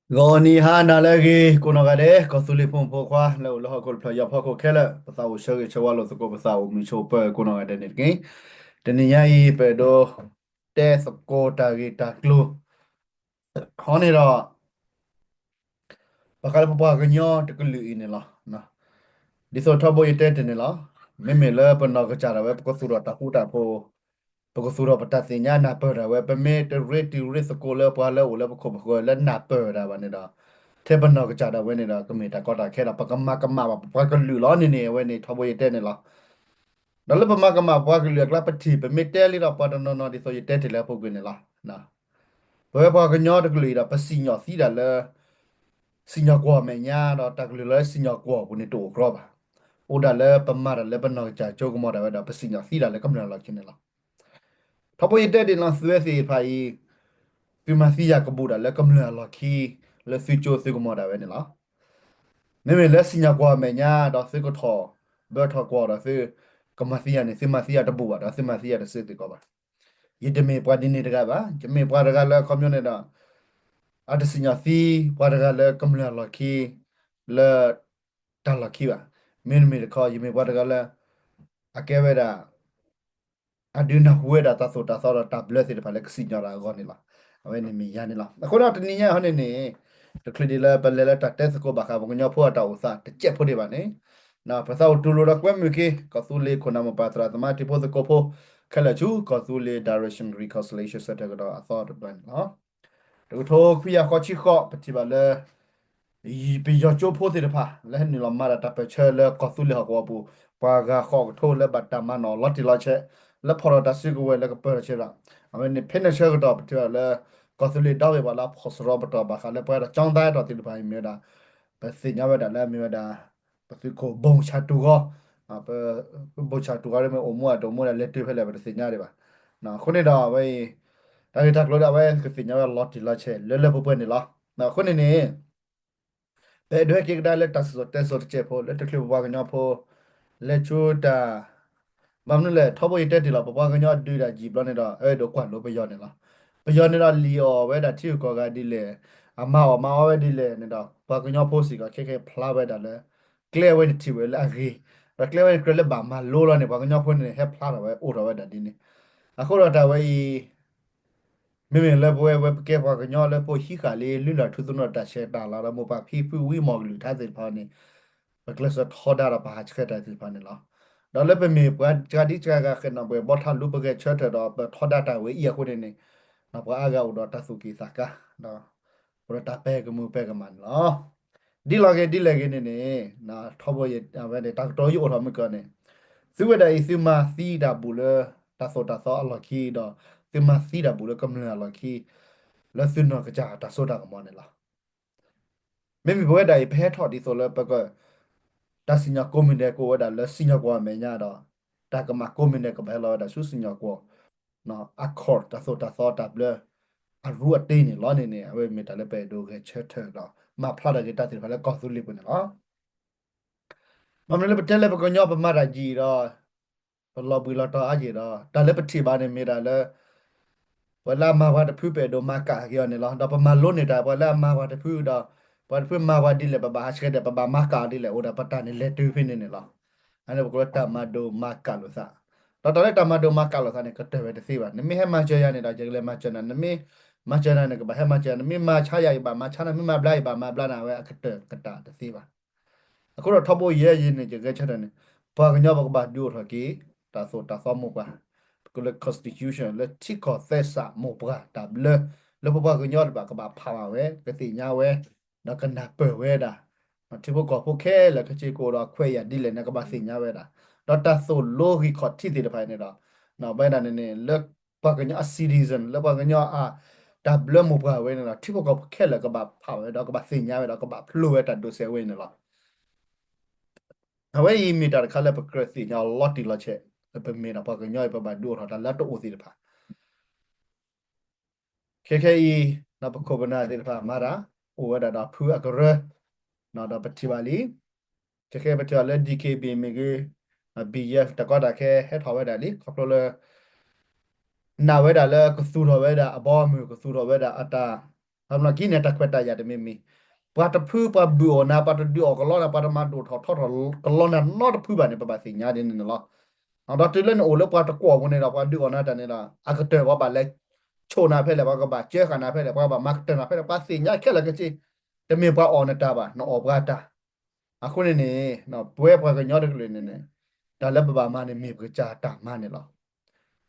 ဂီၤနံၤဟါနၤလၢအဂ့ၤ ကိးနီၢ်ဂၤဒဲး ကီၢ်သူလ့ၤဖိမုၣ်ဖိခွါ လၢအိၣ်လၢဟီၣ်ခိၣ်တဖျၢၣ် ယီၤဖီခိၣ်ခဲလၢာ် ပသးအိၣ်ဆၢဂ့ၤဆၢဝါလိာ်သကိး ပသးအိၣ်မုာ်ဆိးပၢၤကိးနီၢ်ဂၤဒဲးန့ၣ်တက့ၢ်. တနံၤညါအံၤ ပအဲၣ်ဒိးတဲသကိးတၢ်ဂ့ၢ်တၢ်ကျိၤ ခီန့ၣ်ဒီး ဘၣ်ဃးလၢပပှၤကညီတကလုာ်အံၤန့ၣ်လီၤ. ဒ်သိးထီဘိယတဲတ့ၢ်န့ၣ်လီၤ. မ့မ့ၢ်လၢပနီၢ်ကစၢ်ဒၣ်ဝဲ ပကသူၣ်ထီၣ်တၢ်ဃူတၢ်ဖိး, ပကသူၣ်ထီၣ်ပတၢ်သ့ၣ်ညါနၢ်ပၢၢ်ဒၣ်ဝဲ, ပမ့ၢ်တရ့တံၤရ့သကိးလၢပှၤလၢအိၣ်လၢပခိၣ်ပဃၢၤလၢနၢ်ပၢၢ်ဒၣ်ဘၣ်န့ၣ်ဒီး ထဲပနီၢ်ကစၢ်ဒၣ်ဝဲန့ၣ်ဒီး ကမ့ၢ်တၢ်ကီတၢ်ခဲဒီး ပကမၤကမၣ်ဘၣ်ပပှၤကလုာ်လီၤန့ၣ်န့ၣ် အဝဲန့ၣ်ထီဘိယတဲန့ၣ်လီၤ. ဒီးလၢပမၤကမၣ်ပပှၤကလုာ်အကျါ ပထံၣ် ပမ့ၢ်တဲလံဒီး ပှၤတနီၤနီၤဒ်သိးယတဲတ့ၢ်လၢအပူၤကွံာ်န့ၣ်လီၤ. ပဝဲပှၤကညီတကလုာ်အံၤဒီး ပစံၣ်ညီၣ်သံဒၣ်လၢ စံၣ်ညီၣ်ကွီၢ်အမဲာ်ညါဒီး တၢ်ကလုၢ်လၢစံၣ်ညီၣ်ကွီၢ်အပူၤန့ၣ်တအိၣ်ကြီဘၣ်. အိၣ်ဒၣ်လၢပမၤတၢ်လၢပနီၢ်ကစၢ်ဆိကမိၣ်ဒၣ်ဝဲဒီး ပစံၣ်ညီၣ်သံဒၣ်လၢကမျၢၢ်အလီၢ်ခံန့ၣ်လီၤ. ထီဘိယတဲဒ်န့ၣ်လီၤ သုဝဲသ့ၣ်တဖၣ်အံၤ သုမၤသံယၤကဘူၣ်ဒၣ်လၢကမျၢၢ်အလီၢ်ခံ လၢသုကၠိသုကမီၤဒၣ်ဝဲန့ၣ်လီၤ. မ့မ့ၢ်လၢစံၣ်ညီၣ်ကွီၢ်အမဲာ်ညါဒီး သုကထီၣ်ဘၢထီၣ်ကွီၢ်ဒီး သုကမၤသံယၤန့ၣ် သုမၤသံယၤတဘူၣ်ဘၣ်ဒီး သုမၤသံယၤတစ့သုကီးဘၣ်. ယတမ့ၢ်ပှၤဒ်န့ၣ်တဂၤဘၣ်. ယမ့ၢ်ပှၤတဂၤလၢအခီပညီန့ၣ်ဒီး အတစံၣ်ညီၣ်သံပှၤတဂၤလၢကမျၢၢ်အလီၢ်ခံ လၢတၢ်လီၢ်ခံဘၣ်. မ့တမ့ၢ်တခီ ယမ့ၢ်ပှၤတဂၤလၢ အကဲဝဲဒၣ် အဒုးနၢ်ဟူဝဲဒၣ်တၢ်သိၣ်တၢ်သီဒီးတၢ်ဘျၢသ့ၣ်တဖၣ်လၢကစံၣ်ညီၣ်တၢ်အဂီၢ်န့ၣ်လီၤ. အဝဲန့ၣ်မ့ၢ်ယၤန့ၣ်လီၤ. အဃိဒီးတနံၤညါအံၤန့ၣ်န့ၣ် တချုးဒံးလၢပလဲၤလၢတၢ်တဲသကိးဘၣ်ဃးပှၤကညီဖိအတၢ်အိၣ်သးတစဲးဖိဒံးဘၣ်န့ၣ် ပသးအိၣ်တူၢ်လိာ်ဒီးကွဲမုာ်က့ၤ ကီၢ်သူလ့ၤခိၣ်နၢ်မိၢ်ပၢ်သရၣ်သမါတံၤဖိသကိးဖိ ခဲလၢာ်ဆူ ကီၢ်သူလ့ၤ Direction Reconciliation Centre ကဒီးအသီတဖၣ်န့ၣ်လီၤ. တကထိခွံကယၤဃိးဆံဃိး ပထံၣ်ဘၣ်လၢ ပယီၤကၠိဖိသ့ၣ်တဖၣ် လၢဟဲနုာ်လီၤမၤတၢ်တၢ်ပၢၢ်ဆၢလၢကီၢ်သူလ့ၤဟီၣ်ကဝီၤပူၤ ပှၤဂၤဃိးကထိလၢဘၣ်တၢ်မၤနီၣ်လီၤတံၢ်လီၤဆဲး လၢဖီၣ်ထီၣ်တၢ်စုကဝဲၤလၢကပၢၢ်ထီၣ်ဆဲးဒီး အဝဲန့ၣ်ဖဲန့ၣ်ဆၢကတီၢ် ပထံၣ်ဘၣ်လၢ ကီၢ်သူလ့ၤဒီဘ့ၣ်ပှၤလၢအဖီၣ်စရီပတီၢ်ဘၣ်ဃးလၢပှၤတၢ်ကၠီသးအဲၣ်တီၢ်သ့ၣ်တဖၣ်အံၤမ့ၢ်ဝဲဒၣ် ပသ့ၣ်ညါဝဲဒၣ်လၢအမ့ၢ်ဝဲဒၣ် ပသုးခိၣ်ဘိၣ်ဆၣ်တူၢ်ဂီၤ ဘိၣ်ဆၣ်တူၢ်ဂီၤမ့ၢ်အိၣ်မူအတအိၣ်မူဒၣ်လဲၤတုၤဖဲလဲၣ် ပတသ့ၣ်ညါဒံးဘၣ်. အဃိန့ၣ်ဒီးအဝဲအံၤ တၢ်ဂ့ၢ်တၢ်ကျိၤဒၣ်ဝဲကသ့ၣ်ညါဝဲလီၤတံၢ်လီၤဆဲးလၢလၢပှဲၤပှဲၤန့ၣ်လီၤ. အဃိန့ၣ်န့ၣ် ပအဲၣ်ဒိးဟဲက့ၤကဒါလၢတၢ်စံၣ်စိၤတဲစိၤတစဲးဖိ လၢတချုးပပှၤကညီဖိ လဲၤဆူတၢ် ဘၣ်မနုၤလဲၣ် ထီဘိယတဲတ့ၢ်လီၤ ပပှၤကညီဒုးတၢ်ယံာ်ဘျီန့ၣ်ဒီး အဲၣ်ဒိးကွၢ်လိပယီၤန့ၣ်လီၤ. ပယီၤန့ၣ်ဒီးလံၣ်အီၣ်ဝဲဒၣ်ထံဂုၤကီၢ်ဂၤဒ်လဲၣ်, အမၤအီၣ်မၤအီဝဲဒ်လဲၣ်န့ၣ်ဒီး ပှၤကညီဖိစ့ၢ်ကီးခဲခဲဖျါဝဲဒၣ်လၢ ကျဲဝဲန့ၣ်ထံၣ်ဝဲလၢအဂ့ၤ, ဒီးကျဲဝဲန့ၣ်ကြၢးလၢဘၣ်မၤလိလီၤန့ၣ် ပှၤကညီဖိန့ၣ် ဟဲဖျါထီၣ်ဝဲအိၣ်ထီၣ်ဝဲဒၣ်ဒ်န့ၣ်. အဃိဒီးတၢ်ဝဲအံၤ မ့မ့ၢ်လၢပဝဲ ဝဲပကဲပှၤကညီလၢပအိၣ်ဟံးဃာ်လံ လုၢ်လၢ်ထူသနူတၢ်ဆဲးတၢ်လၤဒီး မိၢ်ပၢ်ဖံဖုဝံမီၢ်ကလုၢ်ကထါသ့ၣ်တဖၣ်န့ၣ် ပကျဲးစၢးထီဒါဒီးပဟးဆှဲးတၢ်သ့ၣ်တဖၣ်န့ၣ်လီၤ. ဒီးလၢပမ့ၢ်ပှၤစှၤဒ်စှၤဂၤဃဲးနီၣ်ဘှဲးဘီထါလူပဂဲၤဆၢထၢၣ်ဒီး ပထီဒါတၢ်ဝဲအံၤအဃိန့ၣ်န့ၣ် ပှၤအါဂၤအိၣ်ဒီးတၢ်သူၣ်က့ၣ်သးကါ ဒီး အိၣ်ဒီးတၢ်ပဲာ်ကမူၣ်ပဲာ်ကမၣ်န့ၣ်လီၤ. ဒ်လဲၣ်ဂ့ၤဒ်လဲၣ်ဂ့ၤန့ၣ်န့ၣ် ထီဘိအဝဲန့ၣ် တၢ်ကတိၤယအိၣ်ထီၣ်မုၢ်ကီၢ်န့ၣ် သုဝဲဒၣ်အံၤ သုမၤသံတၢ်ဘူၣ်လၢ တၢ်သိၣ်တၢ်သီအလီၢ်ခံဒီး သုမၤသံတၢ်ဘူၣ်လၢကမျၢၢ်အလီၢ်ခံ လၢသုနီၢ်ကစၢ်တၢ်စိတၢ်ကမီၤန့ၣ်လီၤ. မ့မ့ၢ်ပဝဲဒၣ်အံၤ ပဟဲထီၣ်ဒ်သိးလၢပက တၢ်စံၣ်ညီၣ်ကိးမုၢ်ဒဲးကအိၣ်ဝဲဒၣ်လၢစံၣ်ညီၣ်ကွီၢ်အမဲာ်ညါဒီး တၢ်ကမၣ်ကိးမုၢ်ဒဲးကဘၣ်ဟဲလီၤဝဲဒၣ်ဆူစံၣ်ညီၣ်ကွီၢ် အ court တၢ်သိၣ်တၢ်သီတၢ်ဘျၢ အရူအတ့န့ၣ်လီၤန့ၣ်န့ၣ် အဝဲမ့ၢ်တၢ်လၢပအဲၣ်ဒိးဂဲၤဆၢထၢၣ်ဒီး မၤဖျါထီၣ်က့ၤတၢ်သ့ၣ်တဖၣ်လၢကီၢ်သူလ့ၤပူၤန့ၣ်လီၤ. ဘၣ်မနုၤလၢပတဲလၢပကညီပမၤတၢ်ယံာ်ဒီး ပလီၤဘှံးလီၤတီၤအါယံာ်ဒီး တၢ်လၢပထံၣ်ဘၣ်န့ၣ်မ့ၢ်ဒၣ်လၢ ပှၤလၢအမၤပှၤတဖု ပအဲၣ်ဒိးမၤကၣ်က့ၤအီၤန့ၣ်လီၤ. ဒီးပမၤလိန့ၢ်တၢ် ပှၤလၢအမၤပှၤတဖုဒီး ပှၤတဖုမၤပှၤဒ်လဲၣ် ပဘၣ်ဟးဆှဲးဒီး ပဘၣ်မၤကၣ်အီၤဒ်လဲၣ် အိၣ်ဒၣ်ပတၢ်န့ၣ်လဲၤတုၤဖဲန့ၣ်န့ၣ်လီၤ. အန့ၣ်ပကိးလၢတၢ်မၤဒိးမၤကၣ်လိာ်သး, ဒီးတၢ်လၢတၢ်မၤဒိးမၤကၣ်လိာ်သးန့ၣ် ကတၢၢ်ဝဲတသ့ဘၣ်. နမ့ၢ်ဟဲမၤစၢၤယၤန့ၣ်ဒီး ယကလဲၤမၤစၢၤနၤ, နမ့ၢ်မၤစၢၤနၤန့ၣ် ကဘၣ်ဟဲမၤစၢၤနၤ, နမ့ၢ်မၤဆါယၤ ယဘၣ်မၤဆါနၤ, မ့ၢ်မၤဘျါ ယဘၣ်မၤဘျါနၤ, အဝဲအကတၢၢ်ကတၢၢ်တသ့ဘၣ်. အဃိဒီးထီဘိယဲယံၤန့ၣ် ယဂဲၤဆၢထၢၣ်န့ၣ် ပှၤကညီပကဘၣ်ဒုးအိၣ်ထီၣ်က့ၤ တၢ်သိၣ်တၢ်သီမိၢ်ပှၢ်, ပကလၢ constitution လၢထံကီၢ်သဲစးမိၢ်ပှၢ်တၢ်ဘျၢ လၢပပှၤကညီတဖၣ်ကဘၣ်ဖးဘၣ်ဝဲ ကသ့ၣ်ညါဝဲ ဒီးကနၢ်ပၢၢ်ဝဲဒၣ် ထံဖိကီၢ်ဖိခဲလၢာ် ကစ့ၢ်ကီးအိၣ်ဒီးအခွဲးယာ်ဒ်လဲၣ်န့ၣ် ကဘၣ်သ့ၣ်ညါဝဲဒၣ်, ဒီးတၢ်သိၣ်လိဂံၢ်ခီၣ်ထံးသ့ၣ်တဖၣ်န့ၣ်ဒီး ဘၣ်ဝဲဒၣ်န့ၣ်န့ၣ် လၢပှၤကညီအ citizen လၢပှၤကညီအ တၢ်ဘျၢမိၢ်ပှၢ်ဝဲန့ၣ်ဒီး ထံဖိကီၢ်ဖိခဲလၢာ်ကဘၣ်ဖးဝဲဒီးကဘၣ်သ့ၣ်ညါဝဲဒီးကဘၣ်ဖျိဝဲတၢ်ဒိးစဲးဝဲန့ၣ်လီၤ. အဝဲအံၤမ့ၢ်တၢ်တခါလၢပကြၢးသ့ၣ်ညါအီၤလီၤတံၢ်လီၤဆဲး လၢပမ့ၢ်ဒၣ်ပှၤကညီအံၤ ပဘၣ်ဒုးအိၣ်ထီၣ်တၢ်လၢတအိၣ်သ့ၣ်တဖၣ် ခဲခဲအံၤ ပခိၣ်ပနၢ်သ့ၣ်တဖၣ်မၤတၢ် အိၣ်ဝဲဒၣ်ဒီးဖုအကရၢ ဒီးပထံၣ်ဘၣ်လံ. ခဲခဲပထံၣ်ဘၣ်လၢ DKB မ့ၢ်ဂ့ၤ BGF တၢ်ကီတၢ်ခဲဟဲထီၣ်ဝဲဒၣ်လံ ခီဖျိလၢ နာ်ဝဲဒၣ်လၢကသူၣ်ထီၣ်ဝဲဒၣ်အဘီအမုၢ် ကသူၣ်ထီၣ်ဝဲဒၣ်အတၢ် ဘၣ်မနုၤက့န့ၣ် တၢ်ခွဲးတၢ်ယာ်တမံၤမံၤ, ပှၤတဖု ပှၤဘုၣ်အီၣ်နၤ ပှၤတဒုးအီၣ်ကလီနၤ ပှၤတမၤဒိၣ်ထီၣ်ထီထီၣ်ကလီနၤနီတဖုဘၣ်န့ၣ် ပဘၣ်သ့ၣ်ညါဒ်န့ၣ်န့ၣ်လီၤ. ဒီးတုၤလၢနအိၣ်လၢပှၤတကွီၢ်ပူၤန့ၣ်ဒီး ပှၤဒုးအီၣ်နၤတၢ်န့ၣ်ဒီး အကတၢၢ်ပှၤဘၣ်လဲၤဆိၣ်နၤဖဲလဲၣ်, ပှၤကဘၣ်စၢဃာ်နၤဖဲလဲၣ်, ပှၤကဘၣ်မၤကတၢၢ်နၤဖဲလဲၣ်, ပှၤသ့ၣ်ညါခဲလၢာ်ခဲဆ့, တမ့ၢ်ပှၤအီၣ်နတၢ်ဘၣ်, နအီၣ်ပှၤတၢ်. အဃိန့ၣ်န့ၣ် ပဝဲပှၤကညီတကလုာ်န့ၣ်န့ၣ် တၢ်လၢပဘၣ်မၤန့ၣ် မ့ၢ်ပကစၢ်တၢ်မၤန့ၣ်လီၤ.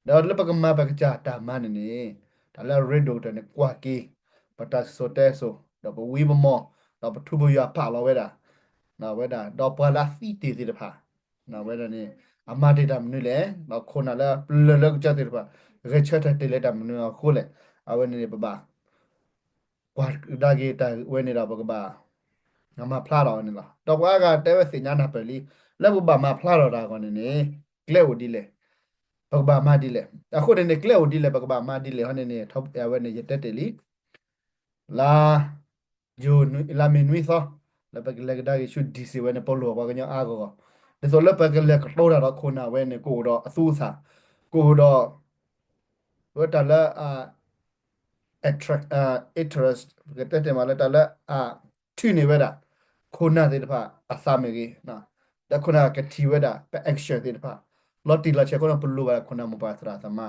ဒီးလၢပကမၤပကစၢ်တၢ်မၤန့ၣ်န့ၣ် တၢ်လၢအရ့ဒိၣ်ကတၢၢ်န့ၣ် ကွၢ်က့ၤ ပတၢ်စံၣ်စိၤတဲစိၤ ဒီးပဝံပမီၢ် ဒီးပထူပယွၤပာ်လီၤဝဲဒၣ် ဝဲဒၣ် ဒီးပှၤလၢအသံတ့ၢ်သ့ၣ်တဖၣ် ဝဲဒၣ်န့ၣ် အမၤတ့ၢ်တၢ်မနုၤလဲၣ်, ဒီးခိၣ်နၢ်လၢပျၢၤလၢကစၢၢ်သ့ၣ်တဖၣ် ဂဲၤဆၢထၢၣ်တ့ၢ်လၢတၢ်မနုၤအဃိလဲၣ်, အဝဲန့ၣ်န့ၣ် ပဘၣ် ကွၢ်ကဒါက့ၤတၢ်ဝဲန့ၣ်ဒီး ပကဘၣ် မၤဖျါထီၣ်ဝဲန့ၣ်လီၤ. ဒီးပှၤအါဂၤတဲဝဲသ့ၣ်ညါနၢ်ပၢၢ်လံ, လၢပကဘၣ်မၤဖျါထီၣ်တၢ်အဂီၢ်န့ၣ်န့ၣ် ကျဲအိၣ်ဒ်လဲၣ်, ပကဘၣ်မၤဒ်လဲၣ်. အဃိန့ၣ်န့ၣ် ကျဲအိၣ်ဒ်လဲၣ် ပကဘၣ်မၤဒ်လဲၣ်ဟီန့ၣ်န့ၣ် အဝဲန့ၣ် ယတဲတ့ၢ်လံ လါ ယိၤ လါမ့ၤနွံသီ လၢပကလဲၤကဒါက့ၤဆူ DC ဝဲန့ၣ် ပလိၣ်ပှၤကညီအါဂီၢ်ဂီၢ်, ဒ်သိးလၢပကလဲၤကတိၤတၢ်ဒီးခိၣ်နၢ်ဝဲန့ၣ် ကအိၣ်ဒီးအသူအသၣ်, ကအိၣ်ဒီး ဝဲတၢ်လၢ interest ပကတဲတ့ၢ်မးလၢတၢ်လၢအထုးန့ၢ်ဝဲဒၣ် ခိၣ်နၢ်သ့ၣ်တဖၣ်အသးမ့ၢ်ဂ့ၤ, ဒီးခိၣ်နၢ်ကထံၣ်ဝဲဒၣ် ပ action သ့ၣ်တဖၣ် လီၤတံၢ်လီၤဆဲးအဃိန့ၣ် ပလိၣ်ဘၣ်ခိၣ်နၢ်မိၢ်ပၢ်သရၣ်သမါ,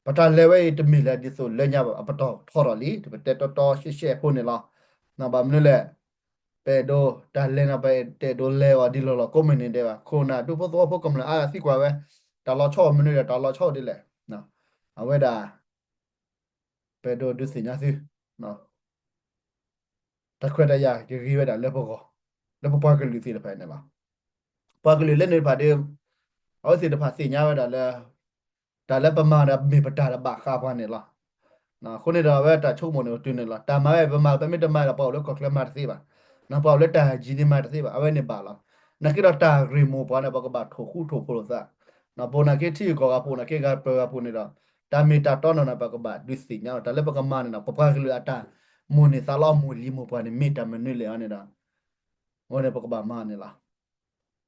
ပတၢ်လဲၤဝဲအံၤတမ့ၢ်လၢဒ်သိးလၢညါဘၣ် အပတီၢ်ထီထီၣ်လံ, ပတဲတီတီရှဲရှဲဖိန့ၣ်လီၤ. ဘၣ်မနုၤလဲၣ်, ပအဲၣ်ဒိးတၢ်လဲၤန့ၣ် ပတအဲၣ်ဒိးလဲၤအီၤဒ်လီၢ်လီၢ်ကိးမုၢ်နံၤဒဲးဘၣ်. ခိၣ်နၢ်ဒူဖိသဝီဖိကမျၢၢ်အါဂၤသံကွၢ်ဝဲ, တၢ်လီၤဆီအိၣ်မနုၤဒီး တၢ်လီၤဆီအိၣ်ဒ်လဲၣ်, အဝဲဒၣ် ပအဲၣ်ဒိးဒုးသ့ၣ်ညါသု တၢ်ခွဲးတၢ်ယာ်ကဂ့ၤဝဲဒၣ်လၢပဂီၢ်, လၢပပှၤကလုာ်သ့ၣ်တဖၣ်န့ၣ်လီၤ. ပှၤကလုာ်လၢန့ၣ်တဖၣ်ဒီး အဝဲသ့ၣ်တဖၣ်သ့ၣ်ညါဝဲဒၣ်လၢ တၢ်လၢပမၤဒီးမ့ၢ်ပတၢ်တဘၣ်ဃးပှၤန့ၣ်လီၤ. အဃိန့ၣ်ဒီး အဝဲတၢ်ဆိကမိၣ်န့ၣ်အိၣ်တုၤန့ၣ်လီၤ. တၢ်မၤဝဲ ပမၤ ပမ့ၢ်တမၤဒီး ပှၤအိၣ်လၢကီၢ်ချၢမၤတသ့ဘၣ်, ပှၤအိၣ်လၢတၢ်ယံၤန့ၣ်မၤတသ့ဘၣ်, အဝဲန့ၣ်ဘၣ်လီၤ. နာ်က့ဒီးတၢ်ဂ့ၢ်မိၢ်ပှၢ်န့ၣ် ပကဘၣ်ထိၣ်ဃူထိၣ်ဖိးလိာ်သး, ပအိၣ်နာ်က့ထံဂၤကီၢ်ဂၤ ပအိၣ်နာ်က့ဂၤပၢၤဂၤပူၤန့ၣ်ဒီး တၢ်မ့ၢ်တၢ်တီနီၢ်နီၢ် ပကဘၣ်ဒုးသ့ၣ်ညါလီၤ. တၢ်လၢပကမၤန့ၣ်ဒီး ပပှၤကလုာ်အတၢ်မိၣ်န့ၢ်သးလီအမိၢ်လံၤမိၢ်ပှၢ်န့ၣ် မ့ၢ်တၢ်မနုၤလဲၣ်အီၤန့ၣ်ဒီး အဝဲန့ၣ်ပကဘၣ်မၤန့ၣ်လီၤ.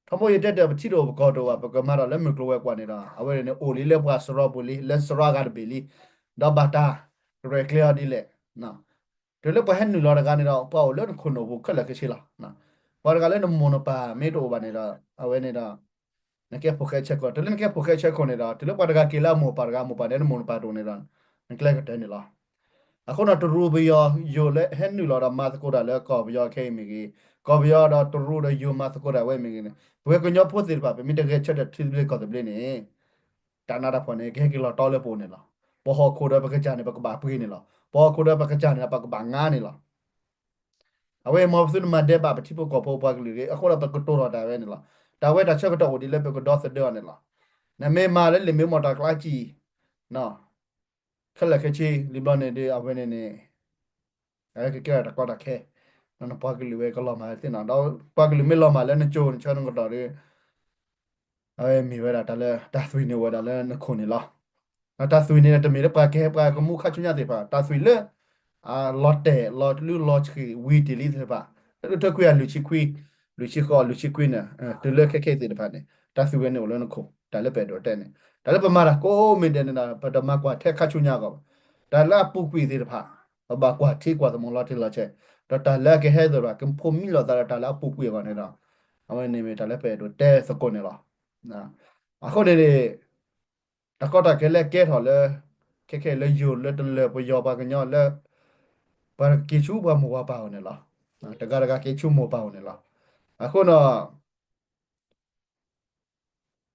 ထီဘိယတဲတ့ၢ် ပထံတအိၣ်ပကီၢ်တအိၣ်ဘၣ် ပကမၤဒီးလၢမုၢ်ကျိၤဝဲၤကွာ်န့ၣ်ဒီး အဝဲန့ၣ်အိၣ်လံလၢပှၤစရီပူၤလံ လၢစရီအဂၤတဘ့ၣ်လံ, ဒီးဘၣ်တၢ်ရဲၣ်ကျဲၤအီၤဒ်လဲၣ်. တုၤလၢပှၤဟဲနုာ်လီၤတဂၤန့ၣ်ဒီး ပှၤအိၣ်လၢနခိၣ်နူာ်ပူၤခဲလၢာ်ခဲဆ့လီၤ. ပှၤတဂၤလၢနမိၢ်နပၢ်မ့ၢ်တအိၣ်ဘၣ်န့ၣ်ဒီး အဝဲန့ၣ်ဒီး နကဲဖိၣ်ဃဲဆၢခိၣ်, တုၤလၢနကဲဖိၣ်ဃဲဆၢခိၣ်န့ၣ်ဒီး တုၤလၢပှၤတဂၤက့ၤလၢအမိၢ်ပၢ်တဂၤ မိၢ်ပၢ်ဒီးနမိၢ်နပၢ်တအိၣ်န့ၣ်ဒီး နကျဲကတၢၢ်န့ၣ်လီၤ. အဃိန့ၣ် တရူးပယီၤယိာ်လၢဟဲနုာ်လီၤဒီးမၤသကိးတၢ်လၢကီၢ်ပယီၤခဲအံၤမ့ၢ်ဂ့ၤ, ကီၢ်ပယီၤဒီးတရူးဒီးယိာ်မၤသကိးတၢ်ဝဲမ့ၢ်ဂ့ၤန့ၣ် ပဝဲကညီဖိသ့ၣ်တဖၣ် ပမ့ၢ်တဂဲၤဆၢထၢၣ်ထံသဘျ့ကီၢ်သဘျ့န့ၣ် တၢ်နးတၢ်ဖှီၣ်န့ၣ် ကဟဲက့ၤလီၤတီလၢပအိၣ်န့ၣ်လီၤ. ပဟီၣ်ခိၣ်ဒီးပကစၢ်န့ၣ် ပကဘၣ်ပှ့ၤန့ၣ်လီၤ. ပဟီၣ်ခိၣ်ဒီးပကစၢ်န့ၣ် ပကဘၣ်ငါန့ၣ်လီၤ. အဝဲမ့ၢ်ပသုတမၤဒဲးဘးပထံဖိကီၢ်ဖိပှၤကလုာ်ဂ့ၤ, အဃိဒီးပကတိၤထီၣ်တၢ်ဝဲန့ၣ်လီၤ. တၢ်ဝဲတၢ်ဆၢကတီၢ်အိၣ်ဒ်လၢပကဒီသဒၢအီၤန့ၣ်လီၤ. နမ့ၢ်မၤလၢလံာ်မ့ၢ်မီၢ်တၢ်ကျါစံၣ် ခဲလၢာ်ခဲဆ့ လံာ်ဘျီန့ၣ်ဒီး အဝဲန့ၣ်န့ၣ် အဝဲကကဲထီၣ်တၢ်ကီတၢ်ခဲ, နပှၤကလုာ်ဝဲကလီၤမၢ်သ့ၣ်နီၤ, ဒီးပှၤကလုာ်မ့ၢ်လီၤမၢ်လၢနကၠိနဆၢနကတီၢ်ဒီး အဝဲမ့ၢ်ဝဲဒၣ်တၢ်လၢတၢ်သွံၣ်န့ၣ်အိၣ်ဝဲဒၣ်လၢနခိၣ်န့ၣ်လီၤ. တၢ်သွံၣ်န့ၣ် တမ့ၢ်လၢပှၤကဟဲပှၤကမူခါဆူညါသ့ၣ်တဖၣ်, တၢ်သွံၣ်လၢ လီၤတဲာ်လီၤလုၢ်လီၤဆံးဝံၤတ့ၢ်လံသ့ၣ်တဖၣ်, လၢထၢခွံအလွံၢ်ဆံခွံ, လွံၢ်ဆံဃိး လွံၢ်ဆံခွံန့ၣ် တုၤလၢခဲခဲအံၤသ့ၣ်တဖၣ်န့ၣ် တၢ်သွံၣ်ဝဲန့ၣ်အိၣ်လၢနခိၣ်, တၢ်လၢပအဲၣ်ဒိးတဲန့ၣ်, တၢ်လၢပမၤတၢ်ကိးမံၤဒဲးန့ၣ်ဒီး ပတမၤကွၢ်ထဲခါဆူညါအဂီၢ်ဘၣ်. တၢ်လၢအပူၤကွံာ်သ့ၣ်တဖၣ် ပဘၣ်ကွၢ်ထံကွၢ်သမိးလီၤတံၢ်လီၤဆဲး, ဒီးတၢ်လၢအကဟဲသ့ၣ်တဖၣ် ကဖိးမံလိာ်သးဒီးတၢ်လၢအပူၤကွံာ်အဂီၢ်န့ၣ်ဒီး အဝဲန့ၣ်မ့ၢ်တၢ်လၢပအဲၣ်ဒိးတဲသကိးန့ၣ်လီၤ. အဃိန့ၣ်န့ၣ် တၢ်ကီတၢ်ခဲလၢကဲထီၣ်လၢ ခဲခဲလၢယိၤလၢတလၢာ်ပယီၤပှၤကညီလၢ ပှၤက့ၤဆူပှၤမိၢ်ပှၤပၢ်အအိၣ်န့ၣ်လီၤ. တဂၤတဂၤက့ၤဆူမိၢ်ပၢ်အအိၣ်န့ၣ်လီၤ. အဃိန့ၣ်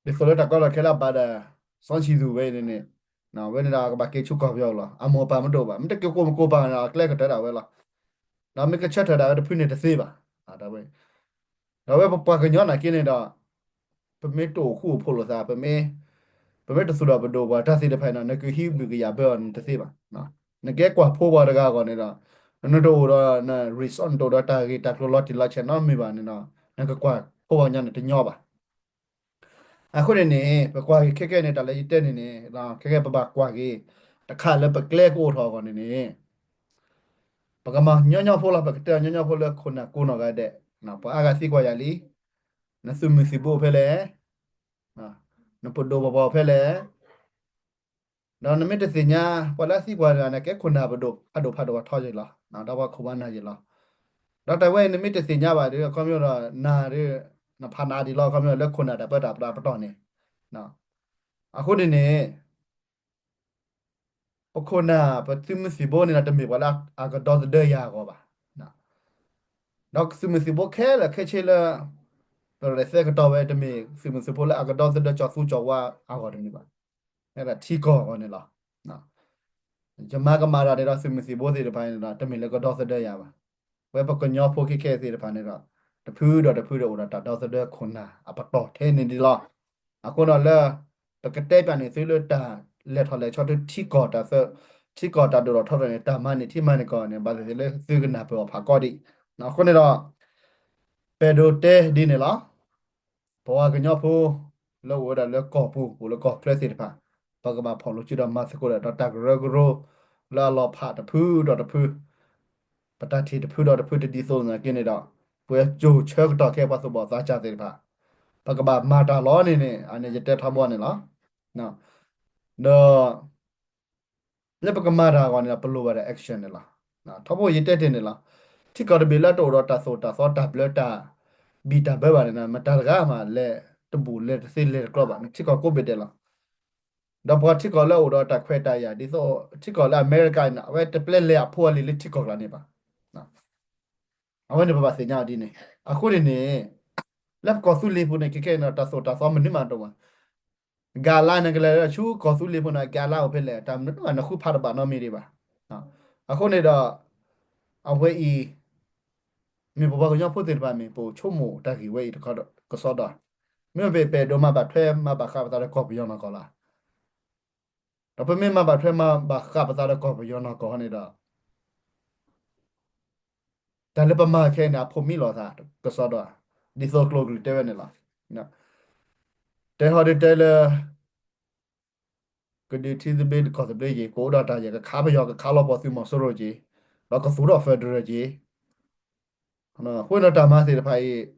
ဒ်သိးလၢတၢ်ကီတၢ်ခဲလၢအဘၣ်ဒီး စီၤဆံသူးဝဲန့ၣ်န့ၣ် ဝဲန့ၣ်ဒီးကဘၣ်က့ၤဆူကီၢ်ပယီၤလီၤ. အမိၢ်အပၢ်မ့ၢ်တအိၣ်ဘၣ် မ့ၢ်တက့ၤကိးမုၢ်ကိးပၢ်န့ၣ်ဒီး အကျဲကတၢၢ်ဒၣ်ဝဲလီၤ. ဒီးမ့ၢ်ကဆၢထၢၣ်ဒၣ်ဝဲတဖုန့ၣ်တသ့ဘၣ်. ဒီးဝဲပပှၤကညီနာ်က့န့ၣ်ဒီး ပမ့ၢ်တအိၣ်ဃူအိၣ်ဖိးလိာ်သး ပမ့ၢ်တသူၣ်ဒီးပဒိၣ်ပှၤတၢ်သ့ၣ်တဖၣ်န့ၣ်ဒီး နကဟံးဘျုးကယာ်ဘၢအီၤန့ၣ်တသ့ဘၣ်. နကဲကွၢ်ဖိပှၤတဂၤအဂီၢ်န့ၣ်ဒီး နတအိၣ်ဒီး resort နတအိၣ်ဒီးတၢ်ဂ့ၢ်တၢ်ကျိၤလီၤတံၢ်လီၤဆဲးနီတမံၤဘၣ်န့ၣ်ဒီး နကကွၢ်ဖိပှၤကညီန့ၣ်တညီဘၣ်. အဃိန့ၣ်န့ၣ် ပကွၢ်က့ၤခဲကဲန့ၣ် တၢ်လၢယတဲန့ၣ်န့ၣ် ခဲကဲပဘၣ်ကွၢ်က့ၤ တခါလၢပကျဲကအိၣ်ထီၣ်အဂီၢ်န့ၣ်န့ၣ် ပကမၤညီညီဖိလီၤ. ပကတဲအီၤညီညီဖိလၢခိၣ်နၢ်ကိးနီၢ်ဂၤဒဲး, ပှၤအါဂၤသံကွၢ်ယၤလံ, နသုးမုၢ်သံၣ်ဘိဖဲလဲၣ်, နပဒိၣ်ပပှၢ်ဖဲလဲၣ်, ဒီးနမ့ၢ်တသ့ၣ်ညါ ပှၤလၢအသံကွၢ်တဂၤန့ၣ် ကဲခိၣ်နၢ်ပဒိၣ်ဖးဒိၣ်ဖးဒိၣ်အထီယ့ၣ်လီၤ. ဒီးပှၤခိၣ်ဘၣ်နၢ်ယ့ၣ်လီၤ. ဒီးတၢ်ဝဲအံၤနမ့ၢ်တသ့ၣ်ညါဘၣ်ဒီး အခီပညီဒီး နၤဒီး နဖးနၤဒ်လီၤ အခီပညီလၢခိၣ်နၢ်တၢ်ပၢတၢ်ပြးပတီၢ်န့ၣ်. အဃိန့ၣ်န့ၣ် ပခိၣ်နၢ် ပသုးမုၢ်သံၣ်ဘိန့ၣ်ဒီး တမ့ၢ်ပှၤလၢအကဒီသဒၢယၤအဂီၢ်ဘၣ်. ဒီးသုးမုၢ်သံၣ်ဘိခဲလၢာ်ခဲဆ့လၢ ပရဲၣ်သဲကတီၢ်ဝဲ တမ့ၢ်သုးမုၢ်သံၣ်ဘိလၢအကဒီသဒၢကၠီၤသူကၠီၤဝါအဂီၢ်တမ့ၢ်ဘၣ်. ထံကီၢ်အဂီၢ်န့ၣ်လီၤ. ယမၤကမၣ်တၢ်န့ၣ်ဒီး သုးမုၢ်သံၣ်ဘိသ့ၣ်တဖၣ်န့ၣ်ဒီး တမ့ၢ်လၢကဒီသဒၢယၤဘၣ်. ဝဲပကညီဖိခဲခဲသ့ၣ်တဖၣ်န့ၣ်ဒီး တဖုဒီးတဖုဒီးအိၣ်ဒီးတၢ်ဒီသဒၢခိၣ်နၢ်အပတီၢ်ထဲန့ၣ်ဒ်လီၤ. အဃိဒီးလၢ ပကတဲပျးန့ၢ်သုလၢတၢ်လဲၤထီၣ်လဲၤဆီထီၣ်ထံကီၢ်တၢ်သၢ ထံကီၢ်တၢ်ဒိၣ်ထီၣ်ထီထီၣ်န့ၣ် တၢ်မၤန့ၢ်ထံမၤန့ၢ်ကီၢ်န့ၣ် ဘၣ်သ့ၣ်သ့ၣ်လၢသုကနၢ်ပၢၢ်အီၤဖးကီဒံး. အဃိန့ၣ်ဒီး ပအဲၣ်ဒိးတဲဒ်န့ၣ်လီၤ. ပဝဲကညီဖိ လၢအိၣ်ဝဲဒၣ်လၢကီၢ်ပူၤ အိၣ်လၢကီၢ်ချၢသ့ၣ်တဖၣ် ပကဘၣ်ဖီၣ်လိာ်စုဒီးမၤသကိးဒီးတၢ်ကရၢကရိ လၢအလီၤဖးတဖုဒီးတဖု ပတၢ်ထံၣ်တဖုဒီးတဖုတဒ်သိးနာ်က့န့ၣ်ဒီး ပဝဲကၠိၤဆၢကတီၢ်ခဲအံၤပှၤသူၣ်ဘီၣ်သးစၢ်သ့ၣ်တဖၣ် ပကဘၣ်မၤတၢ်လီၤန့ၣ်န့ၣ် အန့ၣ်ယတဲထီဘိန့ၣ်လီၤ. ဒီး လၢပကမၤတၢ်အဂီၢ်န့ၣ်ဒီး ပလိၣ်ဘၣ်ဒီး action န့ၣ်လီၤ. ထီဘိယတဲတ့ၢ်န့ၣ်လီၤ. ထံကီၢ်တဘ့ၣ်လၢတအိၣ်ဒီးတၢ်သိၣ်တၢ်သီတၢ်ဘျၢတၢ်ဘံၣ်တၢ်ဘၢဘၣ်န့ၣ်ဒီး မတၤတဂၤမးလဲၤတဘူၣ်လဲၤတသ့လဲၤတကျီဘၣ်န့ၣ် ထံကီၢ်ကိးဘ့ၣ်ဒဲးလီၤ. ဒီးပှၤထံကီၢ်လၢအအိၣ်ဒီးတၢ်ခွဲးတၢ်ယာ် ဒ်သိးထံကီၢ်လၢအမဲရကၤန့ၣ် အဝဲတပျဲလဲၤအဖိအလံၤလၢထံကီၢ်ကျါန့ၣ်ဘၣ်. အဝဲန့ၣ်ပဘၣ်သ့ၣ်ညါအီၤဒ်န့ၣ်. အဃိန့ၣ်န့ၣ် လၢပကီၢ်သူလ့ၤပူၤန့ၣ် ခဲခဲန့ၣ်ဒီး တၢ်သိၣ်တၢ်သီမနုၤမးတအိၣ်ဘၣ်. ကၤလါန့ၣ်ကလဲၤလၢဆူကီၢ်သူလ့ၤပူၤန့ၣ် ကၤလါအိၣ်ဖဲလဲၣ် တၢ်မနုၤတအိၣ်ဘၣ် နဃုဖးတဘၣ်နီတမံၤဒံးဘၣ်. အဃိန့ၣ်ဒီး အဝဲအံၤ မ့ၢ်ပပှၤကညီဖိသ့ၣ်တဖၣ်မ့ၢ် ပအိၣ်ဆိကမိၣ်တၢ်ဂ့ၢ်ဝဲအံၤတခီကစီဒီး မ့မ့ၢ်ပအဲၣ်ဒိးမၤဘၣ်ထွဲမၤဘၣ်ဃးပသးဒီးကီၢ်ပယီၤနီၢ်ကီၢ်လီၤ. ဒီးပမ့ၢ်မၤဘၣ်ထွဲမၤဘၣ်ဃးပသးဒီးကီၢ်ပယီၤနီၢ်ကီၢ်န့ၣ်ဒီး တၢ်လၢပမၤခဲအံၤန့ၣ် အဖိးမံလိာ်သးကစီဒီး ဒ်သိးကျိၤအကလုၢ်တဲဝဲန့ၣ်လီၤ. တဲဟီဒုးတဲလၢ ကဒုးထံသဘျ့ကီၢ်သဘျ့က့ၤ ကအိၣ်ဒီးတၢ်ယဲၢ် ကခးပယီၤ ကခးလီၤပှီၢ်သုးမီၤစိရိၤက့ၤ ဒီးကသူၣ်ထီၣ် federal က့ၤ အဃိန့ၣ်တၢ်မၤသ့ၣ်တဖၣ်အံၤ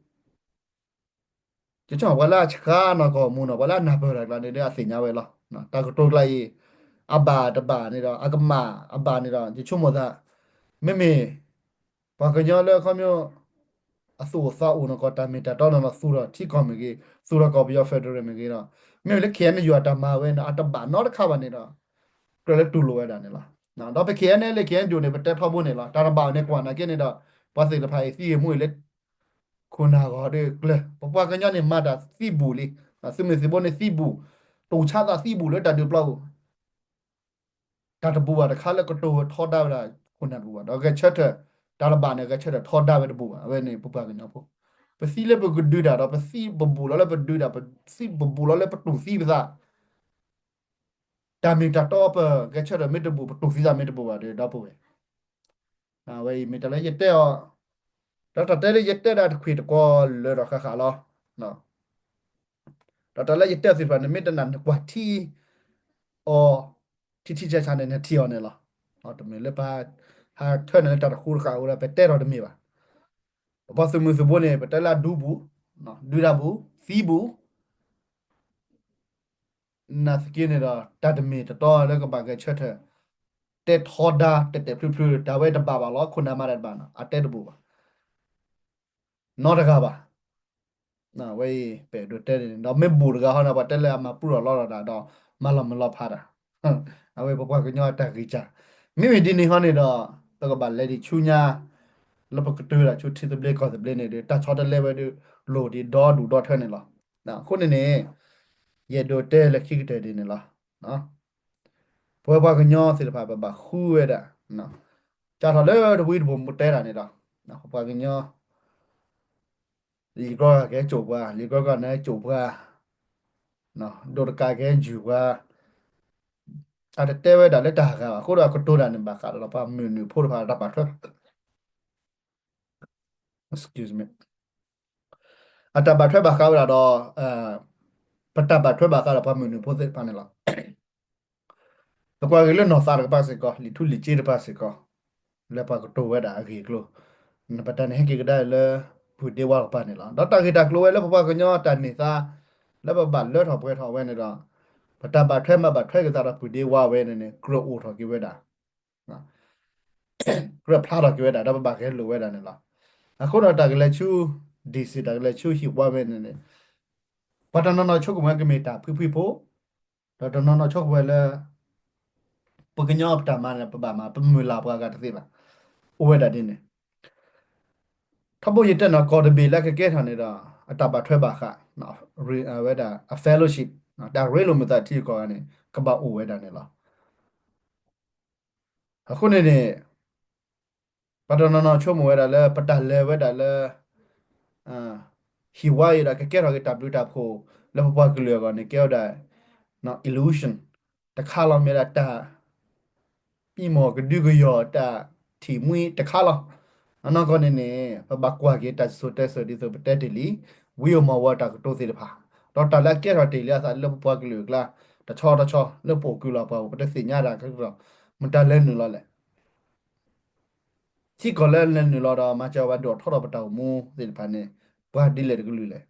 ကဆီၣ်ပှၤလၢအဆှၢနီၢ်ကီၢ်မူနီၤ ပှၤလၢအနၢ်ပၢၢ်တၢ်ကျါန့ၣ်ဒီးအသ့ၣ်ညါဝဲလီၤ. တၢ်ကတိၤကျါအံၤ အဘၣ်တဘၣ်န့ၣ်ဒီး အကမၣ်အဘၣ်န့ၣ်ဒီး ယဆိကမိၣ်သး မ့မ့ၢ် ပှၤကညီလၢအခီပညီ အသူၣ်အိၣ်သးအိၣ်နီၢ်ကီၢ် တၢ်မ့ၢ်တၢ်တီနီၢ်နီၢ် သူၣ်ထီၣ်ထံကီၢ်မ့ၢ်ဂ့ၤ သူၣ်ထီၣ်ကီၢ်ပယီၤ federal မ့ၢ်ဂ့ၤဒီး မ့မ့ၢ်လၢ K N U အတၢ်မၤဝဲန့ၣ် အတဘၣ်နီတခါဘၣ်န့ၣ်ဒီး ကြၢးလၢတူၢ်လိာ်ဝဲဒၣ်န့ၣ်လီၤ. ဒီးပ K N L K N U န့ၣ် ပတဲထီဘိန့ၣ်လီၤ. တၢ်တဘၣ်န့ၣ်ကွၢ်နာ်က့န့ၣ်ဒီး ပှၤသ့ၣ်တဖၣ်အံၤသံဂ့ၤမူဂ့ၤလၢ ခိၣ်နၢ်ဂီၤဒီးကျၢၤ ပပှၤကညီန့ၣ်မၤတၢ်သံဘူၣ်လံ. သုးမုၢ်သံၣ်ဘိန့ၣ်သံဘူၣ် တူၢ်ဆါသးသံဘူၣ်လၢတၢ်ဒုးပျီပူၤ တၢ်တဘူၣ်ဘၣ်တခါလၢကတိၤထီဒါဝဲဒၣ်ခိၣ်နၢ်တဘူၣ်ဘၣ် ဒီးဂဲၤဆၢထၢၣ် တၢ်တဘၣ်န့ၣ် ဂဲၤဆၢထၢၣ်ထီဒါဝဲတဘူၣ်ဘၣ်. အဝဲန့ၣ်ပပှၤကညီဖိ ပသံလၢပကဒုးတၢ်ဒီး ပသံပဘူၣ်လီၤလၢပဒုးတၢ် ပသံပဘူၣ်လီၤလၢပတူၢ်သံပသး တၢ်မ့ၢ်တၢ်တီပဂဲၤဆၢထၢၣ်မ့ၢ်တဘူၣ် ပတူၢ်သံသးမ့ၢ်တဘူၣ်ဘၣ်ဒီး ဒီပုၢ်ဝဲၢ် အဝဲအံၤမ့ၢ်တၢ်လၢယတဲအီၤ ဒီးတၢ်တဲလၢယတဲဒၣ်တခွံၣ်တကွီၢ်လၢာ်ဒီးဃၣ်ဃၣ်လီၤ. ဒီးတၢ်လၢယတဲသ့ၣ်တဖၣ် နမ့ၢ်တနာ်နကွၢ်ထံအီၤ ထံထံဆးဆးန့ၣ် နထံၣ်အီၤန့ၣ်လီၤ. တမ့ၢ်လၢပဟးထၢနၤလၢတၢ်တဃူတဃာ်အဃိဒီး ပတဲထီၣ်တမ့ၢ်ဘၣ်. ပပှၤသုးမုၢ်သံၣ်ဘိန့ၣ် ပတဲလၢအဒူဘူၣ် ဒုးတၢ်ဘူၣ် သံဘူၣ် နာ်သက့န့ၣ်ဒီး တၢ်တမ့ၢ်တတီလၢကဘၣ်ဂဲၤဆၢထၢၣ် တဲထီဒါတဲာ်တဲာ်ဖျုးဖျုး တၢ်ဝဲတဘၣ်ဘၣ်လီၤ ခိၣ်နၢ်မၤတၢ်တဘၣ်နီၤ အတဲတဘူၣ်ဘၣ် နီတဂၤဘၣ်. ဝဲအံၤ ပအဲၣ်ဒိးတဲန့ၣ် ဒီးမ့ၢ်ဘူၣ်တဂၤဟီန့ၣ် ပှၤတဲလၢအမၤပူထီၣ်လီထီၣ်တၢ်ဒီး မၤလီၤမုၢ်လီၤဖးတၢ် အဝဲပပှၤကညီအတၢ်ဂံၢ်စၢ် မ့မ့ၢ်ဒ်န့ၣ်ဟီန့ၣ်ဒီး ပကဘၣ်လဲၤဒံးဆူညါ လၢပကတုၤဒၣ်ဆူထံသဘျ့ကီၢ်သဘျ့န့ၣ်ဒီး တၢ်ဆီတလဲဝဲဒီး လိၣ်ဒံးဒီဒူၣ်ဒီထၢန့ၣ်လီၤ. အဃိန့ၣ်န့ၣ် ယအဲၣ်ဒိးတဲလၢခံကတၢၢ်ဒ်န့ၣ်လီၤ. ပဝဲပှၤကညီသ့ၣ်တဖၣ် ပဘၣ်ဃုဝဲဒၣ် စးထီၣ်လၢတဝံတဘိၣ်မူတဲတၢ်န့ၣ်ဒီး ပပှၤကညီ လံာ်ကြီကကဲကၠိၣ်ပှၤ လံာ်ကြီကနဲကၠိၣ်ပှၤ ဒိးတကးကဲယုၢ်ပှၤ အတတဲဝဲဒၣ်လၢတၢ်ဂၤဘၣ် အဃိဒီးအကတိၤတၢ်န့ၣ် ဘၣ်ဃးဒီးပှၤမုၢ်နုာ်ဖိတဖၣ်တၢ်ဘၣ်ထွဲ အတၢ်ဘၣ်ထွဲဘၣ်ဃးဝဲဒၣ်ဒီး ပတၢ်ဘၣ်ထွဲဘၣ်ဃးဒီးပှၤမုၢ်နုာ်ဖိသ့ၣ်တဖၣ်န့ၣ်လီၤ. နကွၢ်ဂ့ၤလၢနီၢ်သးတကပၤစ့ၢ်ကီး လံာ်ထူလံာ်ကၠ့တဖၣ်စ့ၢ်ကီး လၢပှၤကတိၤဝဲဒၣ်အဂ့ၢ်အကျိၤ နပတၢ်န့ၣ်ဟဲက့ၤကဒါလၢ ပုၢ်ဒ့ဝါတကပၤန့ၣ်လီၤ. ဒီးတၢ်ဂ့ၢ်တၢ်ကျိၤဝဲလၢပပှၤကညီတၢ်န့ၢ်သါ လၢပဘၣ်လၢထီၣ်ပှဲၤထီၣ်ဝဲန့ၣ်ဒီး ပတၢ်ဘၣ်ထွဲမၤဘၣ်ထွဲက့ၤသးဒီးပုၢ်ဒ့ဝါဝဲန့ၣ်န့ၣ် ကြၢးအိၣ်ထီၣ်က့ၤဝဲဒၣ်, ကြၢးဖျါထီၣ်က့ၤဝဲဒၣ် ဒီးပဘၣ်ဂဲၤလိာ်ဝဲဒၣ်န့ၣ်လီၤ. အဃိဒီးတၢ်ကလဲၤဆူ DC တၢ်ကလဲၤဆူဟံၣ်ဝါဝဲန့ၣ်န့ၣ် ပှၤတနီၤနီၤဆိကမိၣ်ဝဲကမ့ၢ်တၢ်ဖှံဖှံဖိ, ဒီးတနီၤနီၤဆိကမိၣ်ဝဲလၢ ပကညီပတၢ်မၤန့ၣ် ပဘၣ်မၤ ပမုၢ်လၢ်ပှၤဂၤတသ့ဘၣ်, အိၣ်ဝဲဒၣ်ဒ်န့ၣ်. ထီဘိယတဲနီၤ ကီၢ်တဘ့ၣ်လၢကကဲထီၣ်န့ၣ်ဒီး အတၢ်ဘၣ်ထွဲဘၣ်ဃး ဝဲဒၣ်အ fellowship တၢ်ရ့လိာ်မုာ်သးထံကီၢ်ဂၤန့ၣ် ကဘၣ်အိၣ်ဝဲဒၣ်န့ၣ်လီၤ. အဃိန့ၣ်န့ၣ် ပှၤတနီၤနီၤဆိကမိၣ်ဝဲဒၣ်လၢ ပတၢ်လဲၤဝဲဒၣ်လၢ ဟံၣ်ဝါအံၤဒီး ကကဲထီၣ်က့ၤတၢ်ဘျုးတၢ်ဖှိၣ်လၢပပှၤကလုာ်အဂီၢ်န့ၣ် ကဲဝဲဒၣ် illusion တခါလီၤ. မ့ၢ်ဒၣ်တၢ် ပံမီၢ်ကဒုကယီၤတၢ်ထံၣ်မှံတခါလီၤ. အနီၢ်ကီၢ်န့ၣ်န့ၣ် ပဘၣ်ကွၢ်က့ၤတၢ်စံၣ်စိၤတဲစိၤဒ်သိးပတဲတ့ၢ်လံ, ဝံဧိၤမီၢ်ဝီတၢ်ကတိၤသ့ၣ်တဖၣ်, ဒီးတၢ်လၢအကဲထီၣ်တ့ၢ်လံအသးလၢပပှၤကလုာ်အကျါ တဆီတဆီလၢပအိၣ်ကုလီၤပှၤအိၣ် ပတသ့ၣ်ညါတၢ်ကဒီး မတၤလဲၤနုာ်လီၤလဲၣ်. ထံကီၢ်လၢလဲၤနုာ်လီၤဒီး မၤစၢၤဝဲဒိၣ်ထီၣ်ဒီးပတၢ်အိၣ်မူသ့ၣ်တဖၣ်န့ၣ် ပှၤဒ်လဲၣ်တကလုာ်လဲၣ်.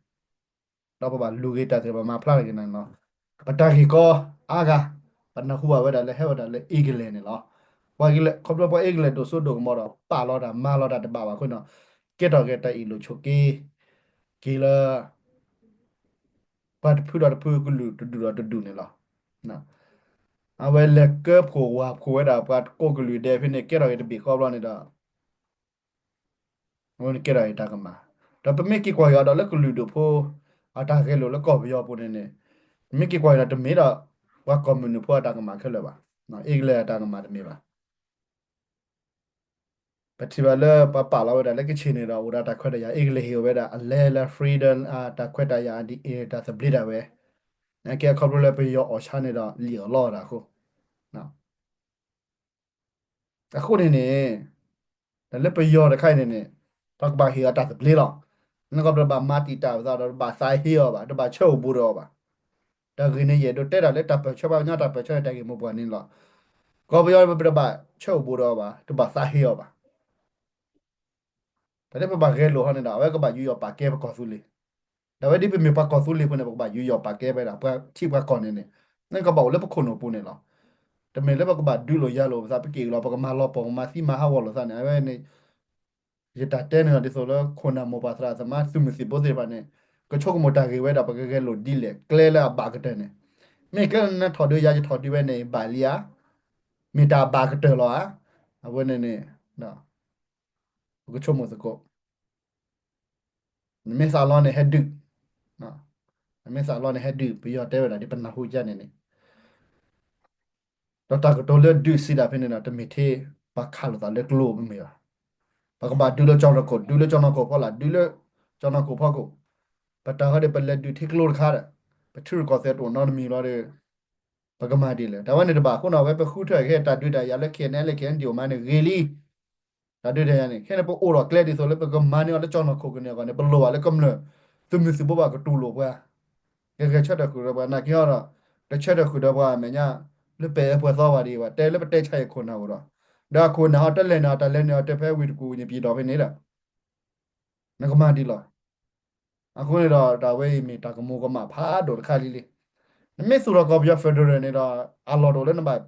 ဒီးပဘၣ်လူၤက့ၤတၢ်သ့ၣ်တဖၣ် မၤဖျါထီၣ်က့ၤန့ၣ်လီၤ. ပတၢ်ဂ့ၢ်ကီအါဂၤ ပနၢ်ဟူဘၣ်ဝဲဒၣ်လၢဟဲဝဲဒၣ်လၢ England န့ၣ်လီၤ. ပှၤ England ခီဖျိပှၤ England ဒိၣ်စိဒိၣ်ကမီၤဒီး ပာ်လီၤတၢ်မၤလီၤတၢ်တဘၣ်ဘၣ်အဃိန့ၣ် ကဲထီၣ်က့ၤတၢ်အ့ၣ်လိာ်ဆိးက့ က့ၤလၢ ပှၤတဖုဒီးတဖုကလုာ်တဒူၣ်ဒီးတဒူၣ်န့ၣ်လီၤ. အဝဲလဲၤကၢဖှိၣ်ဝၢ်ဖှိၣ်ဝဲဒၣ်ပှၤကိးကလုာ်ဒဲးဖဲန့ၣ် ကဲထီၣ်က့ၤတဘ့ၣ်ဃီဘျီန့ၣ်ဒီး အဝဲန့ၣ်ကဲထီၣ်က့ၤတၢ်ကမၣ်. ဒီးပမ့ၢ်က့ၤကွၢ်က့ၤအီၤဒီးလၢကလုာ်ဒူၣ်ဖိ အတၢ်ဂဲၤလိာ်လၢကီၢ်ပယီၤပူၤန့ၣ်န့ၣ် ပမ့ၢ်က့ၤကွၢ်က့ၤဒီးတမ့ၢ်ဒီး ပှၤကီၢ်မုၢ်နုာ်ဖိအတၢ်ကမၣ်ခဲလၢာ်ဘၣ်. England အတၢ်ကမၣ်တမ့ၢ်ဘၣ်. ပထံၣ်ဘၣ်လၢပှၤပာ်လီၤဝဲဒၣ်လၢကခ့ၣ်န့ၣ်ဒီး အိၣ်ဒီးတၢ်ခွဲးတၢ်ယာ် England ဟ့ၣ်ဝဲဒၣ်အလဲလၢ freedom တၢ်ခွဲးတၢ်ယာ် တၢ်သဘျ့ဒၣ်ဝဲ နာ်က့အခီဖျိလၢပယီၤအီၣ်ဆါန့ၣ်ဒီး လံၣ်အီၣ်လီအီၣ်တၢ်အဃိ အဃိန့ၣ်န့ၣ် တၢ်လၢပယီၤတခါအံၤန့ၣ်န့ၣ် ပကဘၣ်ဟ့ၣ်အီၤတၢ်သဘျ့လီၤ. နကီၢ်ပတဘၣ်မၤတံာ်တာ်ပသးဒီး တဘၣ်သးဟ့အီၤဘၣ်, တဘၣ်ဆၢအိၣ်ဘူးဒီးအီၤဘၣ်. တၢ်ဂ့ၢ်န့ၣ် ယအဲၣ်ဒိးတဲတၢ်လၢတၢ်ပၢၢ်ဆၢပှၤကညီတၢ်ပၢၢ်ဆၢတၢ်ဂ့ၢ်မိၢ်ပှၢ်န့ၣ်လီၤ. ကီၢ်ပယီၤပတဘၣ်ဆၢအိၣ်ဘူးဒီးအီၤဘၣ်, တဘၣ်သးဟ့အီၤဘၣ်. တၢ်လၢပဘၣ်ဂဲၤလိာ်ဟီန့ၣ်ဒီး အဝဲကဘၣ်ယူးယီၣ်ပာ်ကဲပကီၢ်သူလ့ၤ, ဒီးအဝဲဒ်ပမ့ၢ်ပှၤကီၢ်သူလ့ၤဖိန့ၣ် ပကဘၣ်ယူးယီၣ်ပာ်ကဲဖဲဒၣ် ပှၤထံပှၤကီၢ်န့ၣ်န့ၣ်, န့ၣ်ကဘၣ်အိၣ်လၢပခိၣ်နူာ်ပူၤန့ၣ်လီၤ. တမ့ၢ်လၢပကဘၣ်ဒုးလိာ်ယၤလိာ်ပသး ပက့ၤကလီၤ ပကမၤလီၤပီၢ် ပကမၤသံမၤဟးဂီၤလိာ်သးန့ၣ် အဝဲန့ၣ် ယတၢ်တဲန့ၣ်လီၤ ဒ်သိးလၢခိၣ်နၢ်မိၢ်ပှၢ်သရၣ်သမါ သုးမုၢ်သံၣ်ဘိသ့ၣ်တဖၣ်န့ၣ် ကဆိကမိၣ်တၢ်ဂ့ၢ်ဝဲဒီး ပကဂဲၤလိာ်ဒ်လဲၣ် ကျဲလၢအဘၣ်ကတၢၢ်န့ၣ်, မ့ၢ်ကျဲလၢနထီၣ်ဒုးယၤ ယထီၣ်ဒုးဝဲန့ၣ် ဘၣ်လံဧါ, မ့ၢ်တၢ်ဘၣ်ကတၢၢ်လီၤဧါ, အဝဲန့ၣ်န့ၣ် ပကဆိကမိၣ်သကိး နမ့ၢ်သးလီန့ၣ်ဟဲဒုး, နမ့ၢ်သးလီန့ၣ်ဟဲဒုး ပယီၤတဲဝဲဒၣ်ဒ် ပနၢ်ဟူကန့ၣ်န့ၣ်, ဒီးတၢ်ကတိၤလၢဒုးစံးတၢ်ဖဲန့ၣ်ဒီး တမ့ၢ်ထဲပှၤခးလိာ်သးလၢကျိမ့ၢ်ဘၣ်. ပကဘၣ်ဒုးလၢကၠီၤနီၢ်ခိၣ် ဒုးလၢကၠီၤနီၢ်ခိၣ်ဖီလာ် ဒုးလၢကၠီၤနီၢ်ခိၣ်ဖီခိၣ်, ပတၢ်ဟီဒီး ပလဲၤဒုးထဲကျိတခါဒီး ပထံရူၢ်ကီၢ်သဲးတအိၣ်နီတမံၤလီၤဒီး ပကမၤဒ်လဲၣ်. တၢ်ဝဲန့ၣ်တဘၣ်အဃိန့ၣ် အဝဲပဃုထၢၣ်က့ၤတၢ်ဒုးတၢ်ယၤလၢ ခ့ၣ်အဲၣ်ယူၣ် ခ့ၣ်အဲၣ်ယူၣ်မၤန့ၣ်ဂ့ၤလံ. တၢ်ဒုးတၢ်ယၤန့ၣ် ခဲန့ၣ် ပအိၣ်ဒီးကျဲဒ်သိးလၢပကမၤန့ၢ်အီၤလၢကၠီၤနီၢ်ခိၣ်ကန့ၢ်အဂီၢ်န့ၣ် ပလိၣ်ဘၣ်လၢကမျၢၢ်သုးမုၢ်သံၣ်ဘိဘၣ်ကတူၢ်လိာ်ပှၤ, ကဂဲၤဆၢထၢၣ်ဃုာ်ဒီးပှၤ နာ်က့ၤအီၤဒီး တဆၢထၢၣ်ဃုာ်ဒီးပှၤအမဲာ်ညါ လၢပအဲၣ်ပှဲၤသီဘၣ်ဒံးဘၣ် တဲလၢပတဲဆါအံၤခိၣ်နၢ်အိၣ်ဒီး, ဒီးအခိၣ်နၢ်ဟီတလဲၤန့ၣ် အတၢ်လဲၤန့ၣ်အီၤတဲဖဲဝ့ၢ်တကူၣ်န့ၣ် ပံၤဒီးဖဲန့ၣ်ဒီး နကမၤဒ်လဲၣ်. အဃိန့ၣ်ဒီး တၢ်ဝဲအံၤမ့ၢ်တၢ်ကမူၤကမၣ်ဖးဒိၣ်တခါလံလံ. နမ့ၢ်သူၣ်ထီၣ်ကီၢ်ပယီၤ federal န့ၣ်ဒီး အလီၢ်တအိၣ်လၢနဘၣ်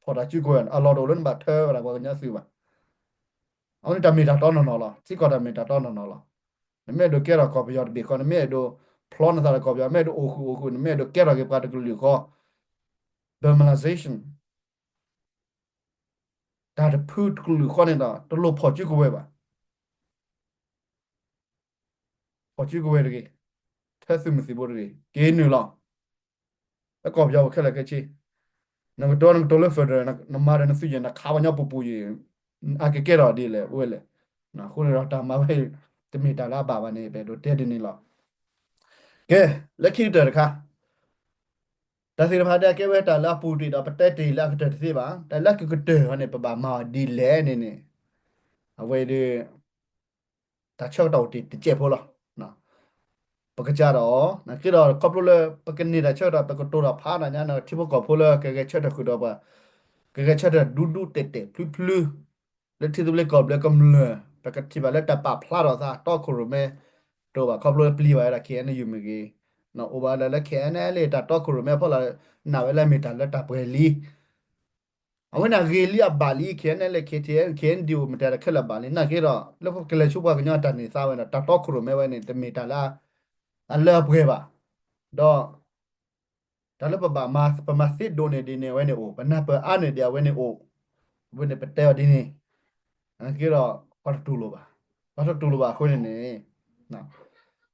ဖီၣ်တၢ်စုကဝဲၤ, အလီၢ်တအိၣ်လၢနဘၣ်ထၢဝဲဒၣ်ပှၤကညီသုးဘၣ်. အဝဲန့ၣ်တၢ်မ့ၢ်တၢ်တီနီၢ်နီၢ်လီၤ. ထံကီၢ်တၢ်မ့ၢ်တၢ်တီနီၢ်နီၢ်လီၤ. နမ့ၢ်အဲၣ်ဒိးကဲထီၣ်ကီၢ်ပယီၤတဘ့ၣ်ဃီ, နမ့ၢ်အဲၣ်ဒိးဖျီနသးဒီးကီၢ်ပယီၤ, မ့ၢ်အဲၣ်ဒိးအိၣ်ဃုာ်အိၣ်ဃုာ်, နမ့ၢ်အဲၣ်ဒိးကဲထီၣ်က့ၤပှၤတကလုာ်ဃီ, Burmalization တၢ်တဖုတကလုာ်ဃီန့ၣ်ဒီး တလိၣ်ဖီၣ်စုကဝဲၤဘၣ်. ဖီၣ်စုကဝဲၤတဂ့ၤ, ထၢသုးမုၢ်သံၣ်ဘိတဂ့ၤ, က့ၤနုာ်လီၤ. လၢကီၢ်ပယီၤပူၤခဲလၢာ်ခဲဆ့, နကတိၤနကတိၤလၢ federal နမၤဒီးနသုးယဲၢ် နခးပှၤကညီပူၤပူၤယဲၢ်, အကကဲထီၣ်ဒ်လဲၣ်ဝဲလဲၣ်. အဃိန့ၣ်ဒီးတၢ်မၤဝဲအံၤ တမ့ၢ်တၢ်လၢအဘၣ်ဘၣ်န့ၣ် ပအဲၣ်ဒိးတဲဒ်န့ၣ်လီၤ. ကဲ, လၢခံကတၢၢ်တခါ တၢ်သ့ၣ်တဖၣ်ဒ်အကဲဝဲတၢ်လၢအပူၤတ့ၢ်ဒီး ပတဲတ့ၢ်လၢအကတၢၢ်တသ့ဘၣ်. တၢ်လၢအကကတၢၢ်န့ၣ် ပဘၣ်မၤအီၤဒ်လဲၣ်န့ၣ်န့ၣ်, အဝဲဒၣ် တၢ်ဆၢကတီၢ်အိၣ်တ့ၢ်တစဲးဖိလီၤ. ပကစၢ်ဒီး နာ်က့ဒီး ခီဖျိလၢပကန့ၢ်တၢ်ဆၢကတီၢ် ပကတိၤတၢ်ဖးဒိၣ်ညါန့ၣ် ထံဖိကီၢ်ဖိလၢကဂဲၤဆၢထၢၣ်ဃုာ်ဒီးပှၤ, ကဂဲၤဆၢထၢၣ်ဒူဒူတဲာ်တဲာ်ဖျုဖျု လၢထံသဘျ့ကီၢ်သဘျ့ကမျၢၢ် ပကထံၣ်ဘၣ်လၢတၢ်ပာ်ဖျါထီၣ်သးတီခိၣ်ရိၣ်မဲ တအိၣ်ဘၣ်ခီဖျိလၢပျံၤဘၣ်ဝဲဒၣ် ခ့ၣ်အဲၣ်ယူၣ် မ့ၢ်ဂ့ၤ, အိၣ်ဘၣ်လၢ လၢ ခဲအံၤန့ၣ် လၢတၢ်တီခိၣ်ရိၣ်မဲအဖီလာ် နာ်ဝဲလၢအမ့ၢ်တၢ်လၢတၢ်ပှဲၤလံ. အဝဲန့ၣ်အဂ့ၤလံအဘၣ်လံ ခဲအံၤန့ၣ် လၢ ခဲအံၤန့ၣ် ဒ်အိၣ်မတၤတၢ်ခဲလၢာ်ဘၣ်လံ နာ်က့ဒီး လၢပကလဲၤဆူပှၤကညီတၢ်န့ၢ်သါဝဲဒီး တၢ်တီခိၣ်ရိၣ်မဲဝဲန့ၣ် တမ့ၢ်တၢ်လၢ အလၢအပှဲၤဘၣ်. ဒီး တၢ်လၢပဘၣ်မၤ ပမၤသ့ဒိးန့ၢ်ဒ်န့ၣ် အဝဲန့ၣ်အိၣ် ပနၢ်ပၢၢ်အါန့ၢ်ဒ်အဝဲန့ၣ်အိၣ်, အဝဲန့ၣ်ပတဲအီၤဒ်န့ၣ်, နာ်က့ဒီး ပှၤတတူၢ်လိာ်ဘၣ်, ပှၤတတူၢ်လိာ်ဘၣ်အဃိန့ၣ်န့ၣ်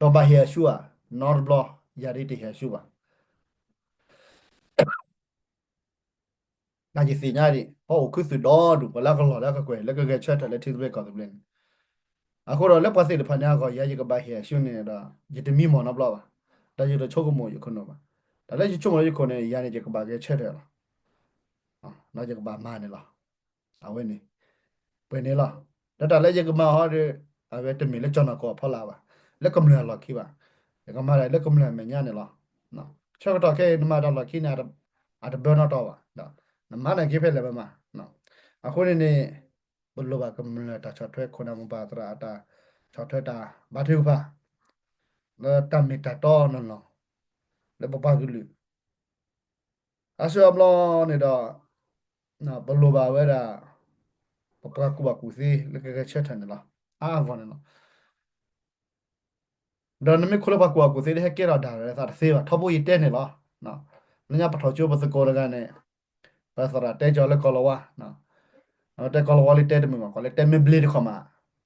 ပဘၣ်ဟ့ၣ်အဆူဧါ, နီတဘျီ ယၤဒ်တဟ့ၣ်အဆူဘၣ်. နာ်ယသ့ၣ်ညါဒံး ပှၤအိၣ်ခူသူၣ်ဒီဒူၣ် ပှၤလၢကလီၢ်လၢကကွဲၢ် လၢကဂဲၤဆၢထၢၣ်လၢထံသဘျ့ကီၢ်သဘျ့န့ၣ်, အဃိဒီးလၢပှၤသ့ၣ်တဖၣ်န့ၣ်အဂီၢ် ယၤယကဘၣ်ဟ့ၣ်အဆူန့ၣ်ဒီး ယတမံမီၢ်နီတဘျီဘၣ်, ဒီးယတဆိကမိၣ်ယခိၣ်နူာ်ဘၣ်. တၢ်လၢယဆိကမိၣ်လၢယခိၣ်န့ၣ် ယၤန့ၣ်ယကဘၣ်ဂဲၤဆၢထၢၣ်လီၤ. ဒီးယကဘၣ်မၤန့ၣ်လီၤ. အဝဲန့ၣ် ပှဲၤန့ၣ်လီၤ. ဒီးတၢ်လၢယကမၤအီၤဒီး အဝဲတမ့ၢ်လၢကၠီၣ်နီၢ်ကီၢ်အဖီလာ်ဘၣ်, လၢကမျၢၢ်အလီၢ်ခံဘၣ်, ယကမၤတၢ်လၢကမျၢၢ်အမဲာ်ညါန့ၣ်လီၤ. ဆၢကတီၢ်ခဲအံၤ နမၤတၢ်လီၢ်ခံန့ၣ် အတဘၢနီတီဘၣ်, နမၤန့ၢ်က့ၤဖဲလဲၣ်မၤ, အဃိန့ၣ်န့ၣ် ပလိၣ်ဘၣ်ကမျၢၢ်တၢ်ဆီၣ်ထွဲ ခိၣ်နၢ်မိၢ်ပၢ်သရၣ်အတၢ်ဆီၣ်ထွဲတၢ်ဘါထုကဖၣ် လၢတၢ်မ့ၢ်တၢ်တီနီၢ်နီၢ် လၢပပှၤကလုာ် အါစုအါဘျီန့ၣ်ဒီး ပလိၣ်ဘၣ်ဝဲဒၣ် ပပှၤကူၣ်ဘၣ်ကူၣ်သ့လၢကဂဲၤဆၢထၢၣ်န့ၣ်လီၤ. အါအဂီၢ်န့ၣ်လီၤ. ဒီးနမ့ၢ်ခိၣ်လၢပှၤကူၣ်ဘၣ်ကူၣ်သ့တဟဲကဲထီၣ်ဒၣ်လဲာ်သးတသ့ဘၣ်. ထီဘိယတဲန့ၣ်လီၤ. လၢညါပထီၣ်ကၠိပသကိးတဂၤန့ၣ် ပသရၣ်တဲကၠီၤလၢကီၢ်လီၤဝါ တဲကီၢ်လီၤဝါလံတဲတမုာ်ဘၣ် ကီၢ်လၢတဲမ့ၢ်ဘျ့တခီမး,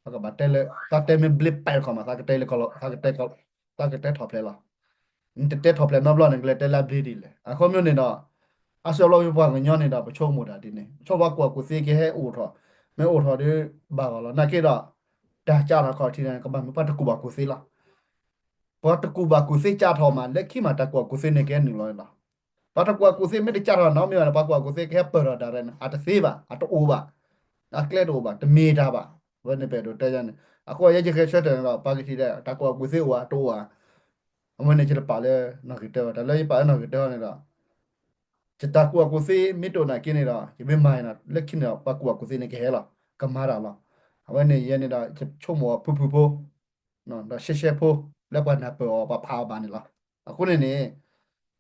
ပကဘၣ်တဲလၢ သးတဲမ့ၢ်ဘျ့ပဲာ်တခီမး သးကတဲလၢကီၢ်လီၤ သးကတဲထီၣ်ဖျဲးလီၤ. နတတဲထီၣ်ဖျဲးနီတဘျီန့ၣ် ကလဲၤတဲလၢအဘျ့ဒ်လဲၣ်. အဃိမ့ၢ်န့ၣ်ဒီး အါစုအါဘျီပပှၤကညီန့ၣ်ဒီး ပဆိကမိၣ်တၢ်ဒ်န့ၣ် ပဆိကမိၣ်ပှၤကူၣ်ဘၣ်ကူၣ်သ့ကဟဲအိၣ်ထီၣ်, မ့ၢ်အိၣ်ထီၣ်ဒီး ဘၣ်ဂီၢ်လီၤ. နာ်က့ဒီး တၢ်ကးထီၣ်ခီၣ်ထံးန့ၣ် ကဘၣ်မ့ၢ်ပှၤတကူၣ်ဘၣ်ကူၣ်သ့လီၤ. ပှၤတကူၣ်ဘၣ်ကူၣ်သ့ကးထီၣ်မး လၢခံမးတၢ်ကူၣ်ဘၣ်ကူၣ်သ့န့ၣ်ကဟဲနုာ်လီၤန့ၣ်လီၤ. ပှၤတကူၣ်ဘၣ်ကူၣ်သ့မ့ၢ်တကးထီၣ်နီတမံၤဘၣ်န့ၣ် ပှၤကူၣ်ဘၣ်ကူၣ်သ့ကဟဲပၢၢ်ထီၣ်တၢ်ရဲၣ်န့ၣ် အတသ့ဘၣ်, အတအိၣ်ဘၣ်, အကျဲတအိၣ်ဘၣ်, တမ့ၢ်တၢ်ဘၣ်. အဝဲန့ၣ်ပအဲၣ်ဒိးတဲယၤန့ၣ် အဃိယဲယဂဲၤဆၢထၢၣ်န့ၣ်ဒီး ပှၤကထံၣ်ဒီး တၢ်ကူၣ်ဘၣ်ကူၣ်သ့အိၣ်ဧါ တအိၣ်ဧါ အဝဲန့ၣ်ယတပာ်လၢနီၢ်ဂ့ၤတၢၢ်ဘၣ်. တၢ်လၢယပာ်လၢနီၢ်ဂ့ၤတၢၢ်န့ၣ်ဒီး ယတၢ်ကူၣ်ဘၣ်ကူၣ်သ့မ့ၢ်တအိၣ်နာ်က့န့ၣ်ဒီး ယမ့ၢ်မၤန့ၣ်ဒီး လၢခံန့ၣ်ဒီး ပှၤကူၣ်ဘၣ်ကူၣ်သ့န့ၣ်ကဟဲလီၤ, ကမၤတၢ်လီၤ. အဝဲန့ၣ်ယဲန့ၣ်ဒီး ယဆိကမိၣ်အီၤဖုဖုဖိ ဒီးရှဲရှဲဖိ လၢပှၤနၢ်ပၢၢ်အီၤ ပှၤဖးအီၤဘၣ်န့ၣ်လီၤ. အဃိန့ၣ်န့ၣ်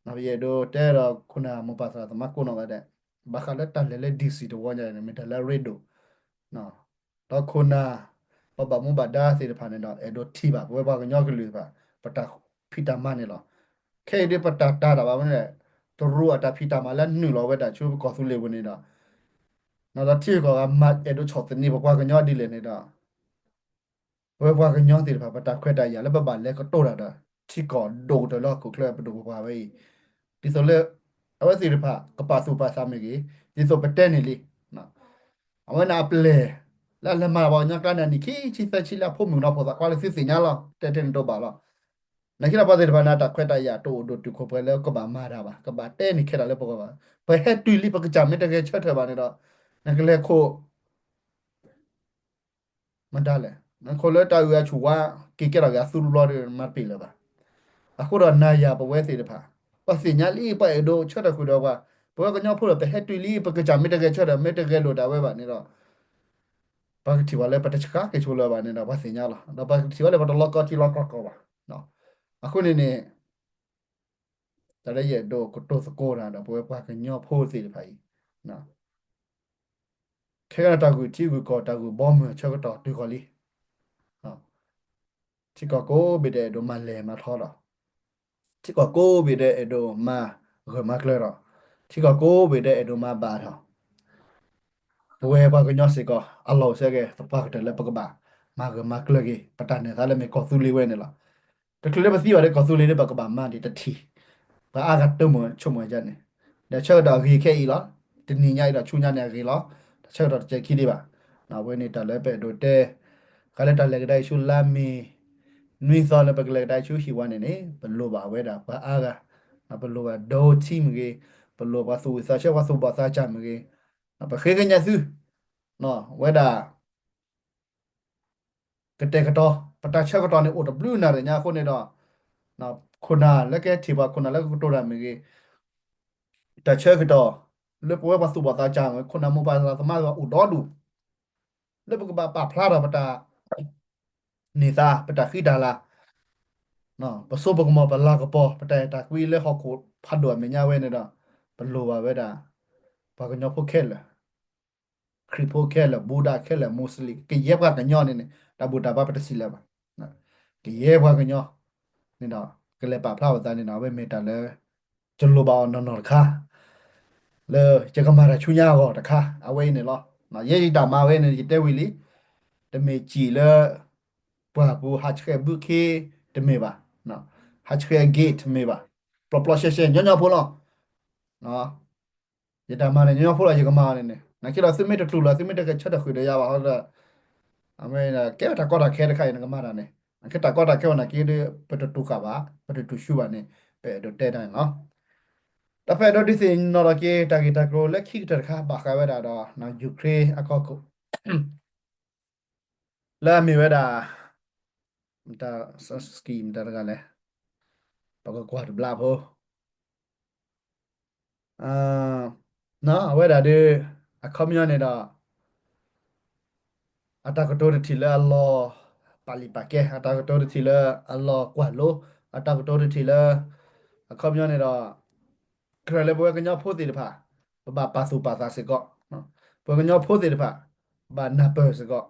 ယအဲၣ်ဒိးတဲဒီးခိၣ်နၢ်မိၢ်ပၢ်သရၣ်သမါကိးနီၢ်ဂၤဒဲး ဘၣ်ဃးလၢတၢ်လဲၤလၢ DC တဝီညါန့ၣ် မ့ၢ်တၢ်လၢအရ့ဒိၣ် ဒီးခိၣ်နၢ် ပဘၣ်မူဘၣ်ဒါသ့ၣ်တဖၣ်န့ၣ်ဒီး အဲၣ်ဒိးထံၣ်ဘၣ် ပဝဲပှၤကညီကလုာ်တဖၣ် ပတၢ်ဖံးတၢ်မၤန့ၣ်လီၤ. ခဲအံၤဒ်ပတၢ်တာ်တၢ်ဘၣ်ဝဲန့ၣ် တရူးအတၢ်ဖံးတၢ်မၤလၢနုာ်လီၤဝဲဒၣ်ဆူပကီၢ်သူလ့ၤပူၤန့ၣ်ဒီး ဒီးထံဂုၤကီၢ်ဂၤမၤအဲၣ်ဒိးဆီၣ်သနံးပပှၤကညီဒ်လဲၣ်န့ၣ်ဒီး ပဝဲပှၤကညီသ့ၣ်တဖၣ် ပတၢ်ခွဲးတၢ်ယာ်လၢပဘၣ်လဲၤကတိၤတၢ်ဒီး ထံကီၢ်ဒိၣ်ကတၢၢ်လၢဟီၣ်ခိၣ်ချၢပဒိၣ်ပပှၢ်ဝဲအံၤ ဒ်သိးလၢ အဝဲသ့ၣ်တဖၣ် ကပာ်သူၣ်ပာ်သးမ့ၢ်ဂ့ၤ, ဒ်သိးပတဲန့ၣ်လံ အဝဲန့ၣ်အပျဲၢ် လၢအလဲၤမၤပှၤကညီကျါန့ၣ် နံၣ်ခံဆံသၢဆံလၢအဖိမုၣ်ကနီၤဖိသၣ်ခွါလၢသုသ့ၣ်ညါလီၤ. တဲထဲန့ၣ်တအိၣ်ဘၣ်လီၤ. နာ်က့ဒီးပှၤသ့ၣ်တဖၣ်န့ၣ် တၢ်ခွဲးတၢ်ယာ်တအိၣ်ဒိၣ်တုာ်ခိၣ်ပှဲၤလၢကဘၣ်မၤတၢ်ဘၣ်, ကဘၣ်တဲန့ၢ်ခဲတၢ်လၢပဂီၢ်ဘၣ်. ပဟဲတုၤလံ ပကစၢ်မ့ၢ်တဂဲၤဆၢထၢၣ်ဘၣ်န့ၣ်ဒီး နကလဲၤခိၣ် မတၤလဲၣ်, နခိၣ်လၢတၢ်အုၣ်အဆူၣ်ဝါ က့ၤကဲထီၣ်က့ၤအသူတဘျီဒီး မၤတပ့ၤလၢၤဘၣ်. အဃိဒီးနၤယၤပဝဲသ့ၣ်တဖၣ် ပှၤသ့ၣ်ညါလံ ပှၤအဲၣ်ဒိးဆၢထၢၣ်ဃုာ်ဒီးပှၤ, ပဝဲကညီဖိဒီး ပဟဲတုၤလံ ပကစၢ်မ့ၢ်တဂဲၤဆၢထၢၣ် မ့ၢ်တဂဲၤလိာ်တၢ်ဝဲဘၣ်န့ၣ်ဒီး ပှၤကထံၣ်ဝဲလၢပတဆှးက့ၤဆိလၢၤဘၣ်န့ၣ်ဒီး ပှၤသ့ၣ်ညါလီၤ. ဒီးပှၤကထံၣ်ဝဲလၢပတလီၤကီထံလီၤကီၢ်ကီၢ်ဘၣ်. အဃိန့ၣ်န့ၣ် တၢ်လၢယအဲၣ်ဒိးကတိၤသကိးတၢ်ဒီး ပဝဲပှၤကညီဖိသ့ၣ်တဖၣ်အံၤ ခဲကနံၣ်တၢ်ဂုာ်ထံဂုာ်ကီၢ် တၢ်ဂုာ်ဘီမုၢ်အဆၢကတီၢ်တုၤဃီၤလံ. ထံကီၢ်ကိးဘ့ၣ်ဒဲးအဲၣ်ဒိးမၤလဲၤမၤထီဒီး ထံကီၢ်ကိးဘ့ၣ်ဒဲးအဲၣ်ဒိးမၤဂၢၢ်မၤကျၢၤဒီး ထံကီၢ်ကိးဘ့ၣ်ဒဲးအဲၣ်ဒိးမၤဘၣ်ဒီး ပဝဲပှၤကညီစ့ၢ်ကီး အလီၢ်အိၣ်စ့ၢ်ကီး သပှၢ်ကတၢၢ်လၢပကဘၣ်မၤဂၢၢ်မၤကျၢၤက့ၤ ပတၢ်န့ၢ်သါလၢမ့ၢ်ကီၢ်သူလ့ၤဝဲန့ၣ်လီၤ. တချုးလၢပသံဘၣ်ဒီးကီၢ်သူလ့ၤဒီး ပကဘၣ်မၤဒံးတထံၣ် ပှၤအါဂၤတမုာ်ဆိကမိၣ်ယါန့ၣ် ဒီးဆၢကတီၢ်အဂ့ၤခဲအံၤလီၤ. တနံၤညါအံၤဒီးဆူညါန့ၣ်အဂ့ၤလီၤ. တၢ်ဆၢကတီၢ်တစဲးခံဒံးဘၣ်. အဝဲန့ၣ်တၢ်လၢပအဲၣ်ဒိးတဲ ဃးလၢတၢ်လဲၤကဒါအံၤဆူလါမ့ၤ နွံသီလၢပကလဲၤကဒါအံၤဆူဟံၣ်ဝါန့ၣ်န့ၣ် ပလိၣ်ဘၣ်ဝဲဒၣ်ပှၤအါဂၤ, ပလိၣ်ဘၣ်ဒီထံမ့ၢ်ဂ့ၤ, ပလိၣ်ပှၤသူၣ်ဝံၣ်သးဆၢ ပှၤသူၣ်ဘီၣ်သးစၢ်မ့ၢ်ဂ့ၤ, ပဃ့ကညးသု ဝဲဒၣ် ကတဲာ်ကတီၤ ပတၢ်ဆၢကတီၢ်န့ၣ်အိၣ်တဘျုးနၢ်ရံၣ်ညါအဃိန့ၣ်ဒီး ခိၣ်နၢ်လၢကဟဲထံၣ်ပှၤ ခိၣ်နၢ်လၢကကတိၤတၢ်မ့ၢ်ဂ့ၤ, တၢ်ဆၢကတီၢ် လၢပဝဲပှၤသူၣ်ဘီၣ်သးစၢ်မ့ၢ်ဂ့ၤ ခိၣ်နၢ်မိၢ်ပၢ်သရၣ်သမါအိၣ်ဒီဒူၣ် လၢပကဘၣ်ပာ်ဖျါထီၣ်ပတၢ် န့ၢ်သါ ပတၢ်ဃံတၢ်လၤ, ပစိပကမီၤ ပလၤကပီၤ ပတၢ်အဲၣ်တၢ်ကွံလၢဟီၣ်ခိၣ်ဖးဒိၣ်အမဲာ်ညါဝဲန့ၣ်ဒီး ပလိၣ်ဘၣ်ဝဲဒၣ် ပှၤကညီဖိခဲလၢာ်, ခရံာ်ဖိခဲလၢာ်, ဘူဒၤခဲလၢာ်, မူစလ့ၣ်, ကယဲၢ်ပှၤကညီန့ၣ်န့ၣ် တၢ်ဘူၣ်တၢ်ဘါပတစံးလၢၤဘၣ်. ကယဲၢ်ပှၤကညီန့ၣ်ဒီး ကလဲၤပာ်ဖျါပသးန့ၣ်ဒီး အဝဲမ့ၢ်တၢ်လၢ ကလိၣ်ဘၣ်အီၤနီၢ်နီၢ်တခါ လၢယကမၤတၢ်ဆူညါအဂီၢ်တခါ အဝဲအံၤန့ၣ်လီၤ. ယဲယတၢ်မၤဝဲန့ၣ် ယတဲဝံၤလံ, တမ့ၢ်စံၣ်လၢ ပှၢ်ပူၤဟးဆှဲးဘုခ့ တမ့ၢ်ဘၣ်, ဟးဆှဲးအ gate တမ့ၢ်ဘၣ်, ပျီပျီရှဲရှဲညီညီဖိလီၤ. ယတၢ်မၤန့ၣ် ညီညီဖိလီၤ ယကမၤအီၤန့ၣ်န့ၣ် နာ်က့ဒီးသုမ့ၢ်တတူၢ်လိာ် သုမ့ၢ်တဂဲၤဆၢထၢၣ်ဃုာ်ဒီးယၤဘၣ်ဒီး အဝဲကဲဝဲတၢ်ကီတၢ်ခဲတခါအံၤ နကမၤတၢ်န့ၣ် နာ်က့တၢ်ကီတၢ်ခဲဝဲနာ်က့ဒီး ပတတူၢ်ဃာ်ဘၣ် ပတတူၢ်ဆူၣ်ဘၣ်န့ၣ် ပအဲၣ်ဒိးတဲတၢ်န့ၣ်လီၤ. ဒီးဖဲဒိးဒုးသ့ၣ်နီၣ်ထီၣ်က့ၤ တၢ်ဂ့ၢ်တၢ်ကျိၤလၢခံကတၢၢ်တခါ ဘၣ်ဃးဝဲဒၣ်ဒီး Ukraine အကီၢ်ခိၣ် လၢအမ့ၢ်ဝဲဒၣ် မတၤ Zelensky မတၤတဂၤလဲၣ်, ပကကွၢ်တဘျီဖိ အဝဲဒၣ်ဒီး အခီပညီန့ၣ်ဒီး အတၢ်ကတိၤတထံၣ်လၢအလီၤပာ်လုၢ်ပာ်ကဲ, အတၢ်ကတိၤတထံၣ်လၢအလီၤကွၢ်လိ, အတၢ်ကတိၤတထံၣ်လၢ အခီပညီန့ၣ်ဒီး ကြၢးလၢပဝဲကညီဖိသ့ၣ်တဖၣ် ပဘၣ်ပာ်သူၣ်ပာ်သးစ့ၢ်ကီး, ပဝဲကညီဖိသ့ၣ်တဖၣ် ဘၣ်နၢ်ပၢၢ်စ့ၢ်ကီး,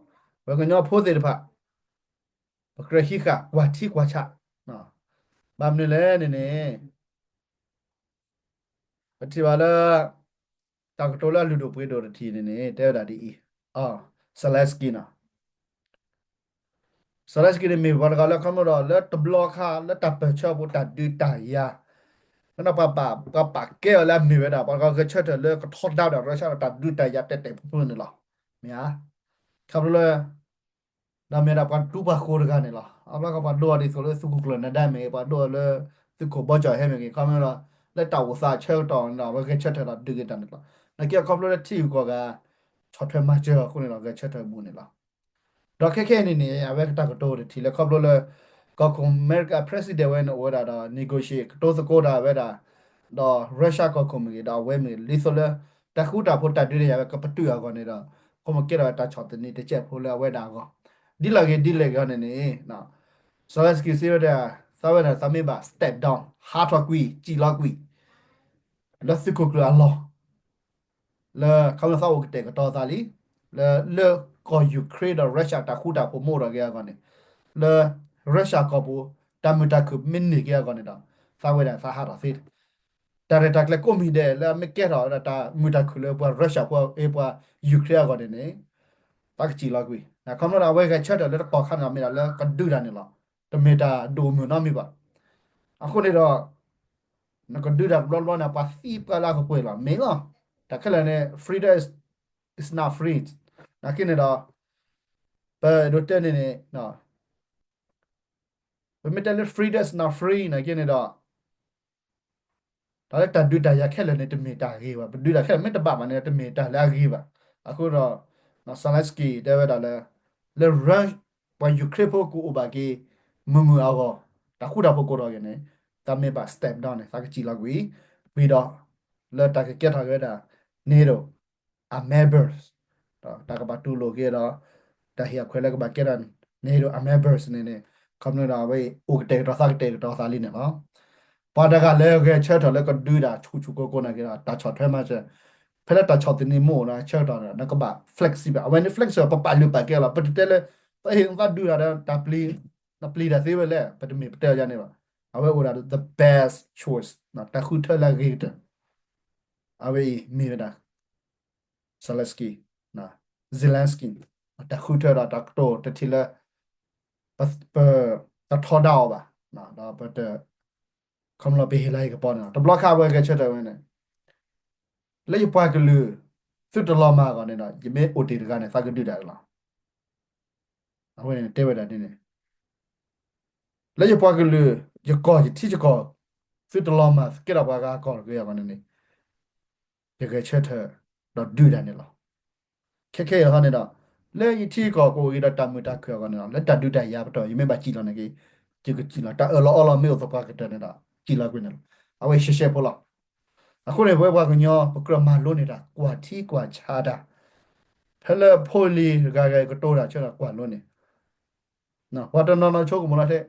ပဝဲကညီဖိသ့ၣ်တဖၣ် ပကြၢးဟံးဃာ်ကွၢ်ထံကွၢ်ဆး, ဘၣ်မနုၤလဲၣ်န့ၣ်န့ၣ် ပထံၣ်ဘၣ်လၢ တၢ်ကတိၤလၢအလုၢ်ဒိၣ်ပှ့ၤဒိၣ်တထံၣ်န့ၣ်န့ၣ် တဲဝဲဒၣ်ဒ်အံၤ, Zelensky နီၤ, Zelensky န့ၣ်မ့ၢ်ပှၤတဂၤလၢခီဖျိဒီး လၢတဘျီခါလၢတၢ်ပၢၢ်ဆၢဖိတၢ်ဒုးတၢ်ယၤ လၢပှၤပာ် ပှၤပာ်ကဲအီၤလၢအမ့ၢ်ဝဲဒၣ် ပှၤတဂၤဂဲၤဆၢထၢၣ်လၢကထီဒါဒီး Russia ဒီးတၢ်ဒုးတၢ်ယၤတဲာ်တဲာ်ဖျိဖျိန့ၣ်လီၤ. မ့ၢ်ဧါ, ခီဖျိလၢ ဒီးမ့ၢ်ဒၣ်ပှၤတူပှၤဃိၤတဂၤန့ၣ်လီၤ. အဘျီကပှၤဒိအီၤဒ်သိးလၢသုးခိၣ်ကျၢၢ်နဒါမ့ၢ်ဂ့ၤ, ပှၤဒိအီၤလၢသုးခိၣ်ဘီကၠီၣ်ဟဲမ့ၢ်ဂ့ၤ, ခီဖျိဒီး လၢတၢ်အိၣ်သးအဆၢကတီၢ်န့ၣ်ဒီး အဝဲဂဲၤဆၢထၢၣ်ဒီးဒုးက့ၤတၢ်န့ၣ်လီၤ. နာ်က့အခီဖျိလၢထံဂုၤကီၢ်ဂၤ ဆီၣ်ထွဲမၤစၢၤအဃိန့ၣ်ဒီး ဂဲၤဆၢထၢၣ်ဘူးန့ၣ်လီၤ. ဒီးခဲခဲအံၤန့ၣ်န့ၣ် အဝဲတၢ်ကတိၤတထံၣ်လၢခီဖျိလၢ ကီၢ်ခိၣ်အမဲရကၤ president ဝဲန့ၣ်အိၣ်ဝဲဒၣ်ဒီး negotiate ကတိၤသကိးတၢ်ဝဲဒၣ် ဒီး Russia ကီၢ်ခိၣ်မ့ၢ်ဂ့ၤ ဒီးအဝဲမ့ၢ်ဂ့ၤ ဒ်သိးလၢ တၢ်ဃူတၢ်ဖိးတၢ်ဒုးတၢ်ယၤဝဲကပတုာ်အဂီၢ်န့ၣ်ဒီး ကမ့ၢ်ကဲထီၣ်တၢ်ဆီၣ်သနံးတစဲးဖိလၢအဝဲဒၣ်အဂီၢ် ဒ်လဲၣ်ဂ့ၤဒ်လဲၣ်ဂ့ၤအီၤန့ၣ်န့ၣ် Zelensky စံးဝဲဒၣ် သးဝဲဒၣ်သးမ့ၢ်ဘၣ် step down ဟးထီၣ်ကွံာ် စံၣ်လီၤကွံာ် လၢသုးခိၣ်ကျၢၢ်အလီၢ် လၢခီဖျိသးအိၣ်ကတဲာ်ကတီၤသးလံ လၢ လၢကီၢ် Ukraine ဒီး Russia တၢ်ဃူတၢ်ဖိးမ့ၢ်အိၣ်ထီၣ်က့ၤအဂီၢ်န့ၣ် လၢ Russia ကီၢ်ပူၤ တၢ်မုာ်တၢ်ခုၣ်မ့ၢ်န့ၢ်က့ၤအဂီၢ်န့ၣ်ဒီး သးဝဲဒၣ်သးဟးထီၣ်သ့ တၢ်ရဲၣ်တၢ်ကျဲၤကိးမံၤဒဲးလၢအမ့ၢ်ကဲထီၣ်ဝဲဒၣ်တၢ်မုာ်တၢ်ခုၣ်လၢပှၤ Russia ဖိ ပှၤ Ukraine အဂီၢ်န့ၣ်န့ၣ် သးကစံၣ်လီၤကွံာ် ခီဖျိလၢအဝဲဂဲၤဆၢထၢၣ်လၢတကီၢ်ခါန့ၣ်ဒီး မ့ၢ်ဒၣ်လၢကဒုးတၢ်န့ၣ်လီၤ. တမ့ၢ်တၢ်ဒိၣ်မုၢ်နီတမံၤဘၣ်. အဃိန့ၣ်ဒီး နကဒုးတၢ်တဘျီဘျီန့ၣ် ပှၤသံပှၢ်လၢအကကွဲၢ်လီၤ မ့ၢ်လီၤ. တၢ်ခဲလၢာ်န့ၣ် freedom is, is not free နာ်က့န့ၣ်ဒီး ပဒိးတဲန့ၣ်န့ၣ် ပမ့ၢ်တဲလၢ freedom is not free နာ်က့န့ၣ်ဒီး တၢ်လၢတၢ်ဒုးတၢ်ယၤခဲလၢာ်န့ၣ် တမ့ၢ်တၢ်အဂ့ၤဘၣ်. ပဒုးတၢ်ခဲလၢာ်မ့ၢ်တဘၣ်ဘၣ်န့ၣ် တမ့ၢ်တၢ်လၢအဂ့ၤဘၣ်. အဃိဒီး Zelensky တဲဝဲဒၣ်လၢ လၢ ပှၤ Ukraine ဖိကအိၣ်ဘၣ်က့ၤ မုၢ်မုၢ်အဂီၢ် တၢ်ဃူတၢ်ဖိးကိးထီၣ်က့ၤန့ၣ် သးမ့ၢ်ဘၣ် step down န့ၣ် သးကစံၣ်လီၤကွံာ် ဝံၤဒီး လၢတၢ်ကကဲထီၣ်က့ၤဝဲဒၣ် NATO အ members ဒီးတၢ်ကဘၣ်တူၢ်လိာ်က့ၤဒီး တၢ်ဟ့ၣ်အခွဲးလၢကဘၣ်ကဲထီၣ် NATO အ members န့ၣ်န့ၣ် ခီဖျိဒီးအဝဲအံၤ အိၣ်ကတဲာ်ကတီၤသးကတဲာ်ကတီၤသးလံန့ၣ်လီၤ. ပှၤတဂၤလၢဂဲၤဆၢထၢၣ်လၢကဒုးတၢ်ဆူၣ်ဆူၣ်ကိၤကိၤနာ်က့ဒီး တၢ်ဆီၣ်ထွဲမၤစၢၤ ဖဲလၢတၢ်ဆီၣ်သနံးမ့ၢ်အိၣ်ဒီးဆၢကတီၢ်န့ၣ် နကဘၣ် flexible အဝဲန့ၣ် flexible ပပာ်လုၢ်ပာ်ကဲလီၤ. ပတတဲလၢ ပဟ့ၣ်နသးဒုးတၢ်ဒီး တၢ်ပျံၤ နပျံၤတၢ်သ့ဝဲလဲၣ် ပတမ့ၢ်ပတဲအီၤယၤန့ၣ်ဘၣ်. အဝဲအိၣ်ဒၣ်ဒီး the best choice တၢ်ဃုထၢလၢအဂ့ၤကတၢၢ် အဝဲအံၤမ့ၢ်ဝဲဒၣ် Zelensky, Zelensky တၢ်ဃုထၢဒီးတၢ်ကတိၤတထံၣ်လၢ ပ ပတထီဒါအီၤဘၣ်, ဒီးပတ ခီဖျိပဟ့ၣ်လၤဟ့ၣ်ကပီၤန့ၣ်လီၤ. တဘျီခါအဝဲဂဲၤဆၢထၢၣ်ဝဲန့ၣ် လၢယပှၤကလုာ် သုတလီၤမၢ်အဂီၢ်န့ၣ်ဒီး ယမ့ၢ်အိၣ်တ့ၢ်တဂၤန့ၣ် သးကဒုးတၢ်လီၤ. အဝဲန့ၣ်တဲဝဲဒၣ်ဒ်န့ၣ် လၢယပှၤကလုာ် ယကီၢ်ယထံယကီၢ် သုတလီၤမၢ် ကဲထီၣ်ပှၤဂၤအကီၢ်တဂ့ၤအဂီၢ်န့ၣ်န့ၣ် ယဂဲၤဆၢထၢၣ်ဒီးဒုးတၢ်န့ၣ်လီၤ. ခဲခဲအံၤန့ၣ်ဒီး လၢယထံယကီၢ်ကအိၣ်က့ၤဒီးတၢ်မုာ်တၢ်ခုၣ်အဂီၢ်န့ၣ်လီၤ. လၢတၢ်ဒုးတၢ်ယၤပတီၢ် ယမ့ၢ်ဘၣ်စံၣ်လီၤန့ၣ်က့ၤ ယကစံၣ်လီၤ. တၢ်အၢၣ်လီၤအီလီၤမ့ၢ်အိၣ်သပှၢ်ကတၢၢ်န့ၣ်ဒီး စံၣ်လီၤကွံာ်န့ၣ်လီၤ. အဝဲရှဲရှဲဖိလီၤ. အဃိန့ၣ် ပဝဲပှၤကညီ ပကြၢးမၤလိန့ၢ်တၢ် ကွၢ်ထံကွၢ်ဆးတၢ်, ဖဲလၢဖိလံၤဂၤဂၤကတိၤတၢ်ဆၢဒီးကွၢ်လိန့ၣ် ပှၤတနီၤနီၤဆိကမိၣ်လီၤထဲ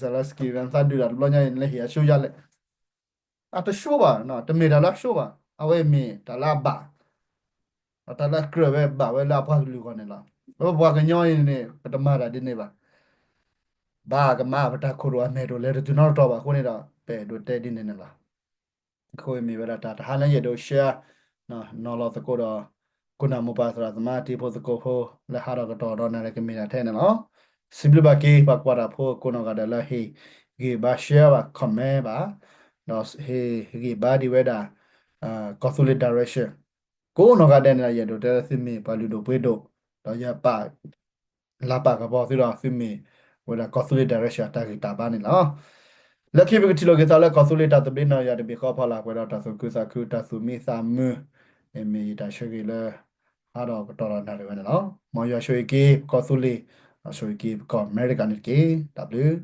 Zelensky သးဒုးတၢ်တဘျီညါအံၤ နလဲၤဟ့ၣ်အ show ယၤလဲၣ်. အတ show ဘၣ်, တမ့ၢ်တၢ်လၢအ show ဘၣ်, အဝဲမ့ၢ်တၢ်လၢအဘၣ်, တၢ်လၢအကြၢးဝဲဘၣ်ဝဲလၢအပှၤကလုာ်အဂီၢ်န့ၣ်လီၤ. အဝဲပှၤကညီအံၤန့ၣ် ပတမၤတၢ်ဒ်န့ၣ်ဘၣ်. ဘၣ်ကမၣ်ပတၢ်ခိၣ်ရိၣ်အမဲာ်တအိၣ် လဲၤတတုၤနီတတီၤဘၣ်အဃိန့ၣ်ဒီး ပအဲၣ်ဒိးတဲဒ်န့ၣ်န့ၣ်လီၤ. အဃိမ့ၢ်ဝဲဒၣ်တၢ်တဟါလၢယအဲၣ်ဒိး share နီၤလီၤသကိးဒီး ကိးနၢ်မိၢ်ပၢ်သရၣ်သမါတံၤဖိသကိးဖိ လၢဟးထီၣ်ကတီၢ်ဒီးနၤလၢကမ့ၢ်ဒၣ်ထဲန့ၣ်လီၤ. စံးဘျုးဘၣ်က့ၤ ပှၤကွၢ်တၢ်ဖိကိးနီၢ်ဂၤဒဲးလၢဟ့ၣ်ဂံၢ်ဘါ share ဘၣ် comment ဘၣ်, ဒီးဟ့ၣ်ဂံၢ်ဘါဒံးဝဲဒၣ် ကီၢ်သူလ့ၤ direction ကိးနီၢ်ဂၤဒဲးန့ၣ်ဒီး ယအဲၣ်ဒိးတဲလၢသုမ့ၢ်ပှၤလုၢ်ဒိၣ်ပှ့ၤဒိၣ်, ဒီးယပာ် လၤပာ်ကပီၤသုဒီး သုမ့ၢ်ဝဲဒၣ်ကီၢ်သူလ့ၤ direction အတၢ်ဂံၢ်တၢ်ဘါန့ၣ်လီၤ. လၢခံပကထံၣ်လိာ်က့ၤသးလၢကီၢ်သူလ့ၤတၢ်သဘျ့နီၢ်ယၤတဘ့ၣ်ဃီ ဖီလာ်ပှဲၤဒီးတၢ်သူၣ်ခုသးခု တၢ်သူၣ်မံသးမုာ်, မ့ၢ်ယတၢ်ဆၢဂ့ၤလၢ ဟးထီၣ်ကတီၢ်ဒီးနၤရံၣ်ဝဲန့ၣ်လီၤ. မ်ယွၤဆိၣ်ဂ့ၤက့ၤပကီၢ်သူလ့ၤ, ဒီးဆိၣ်ဂ့ၤက့ၤပကီၢ်အမဲရကၤန့ၣ်တက့ၢ်. တၢ်ဘျုး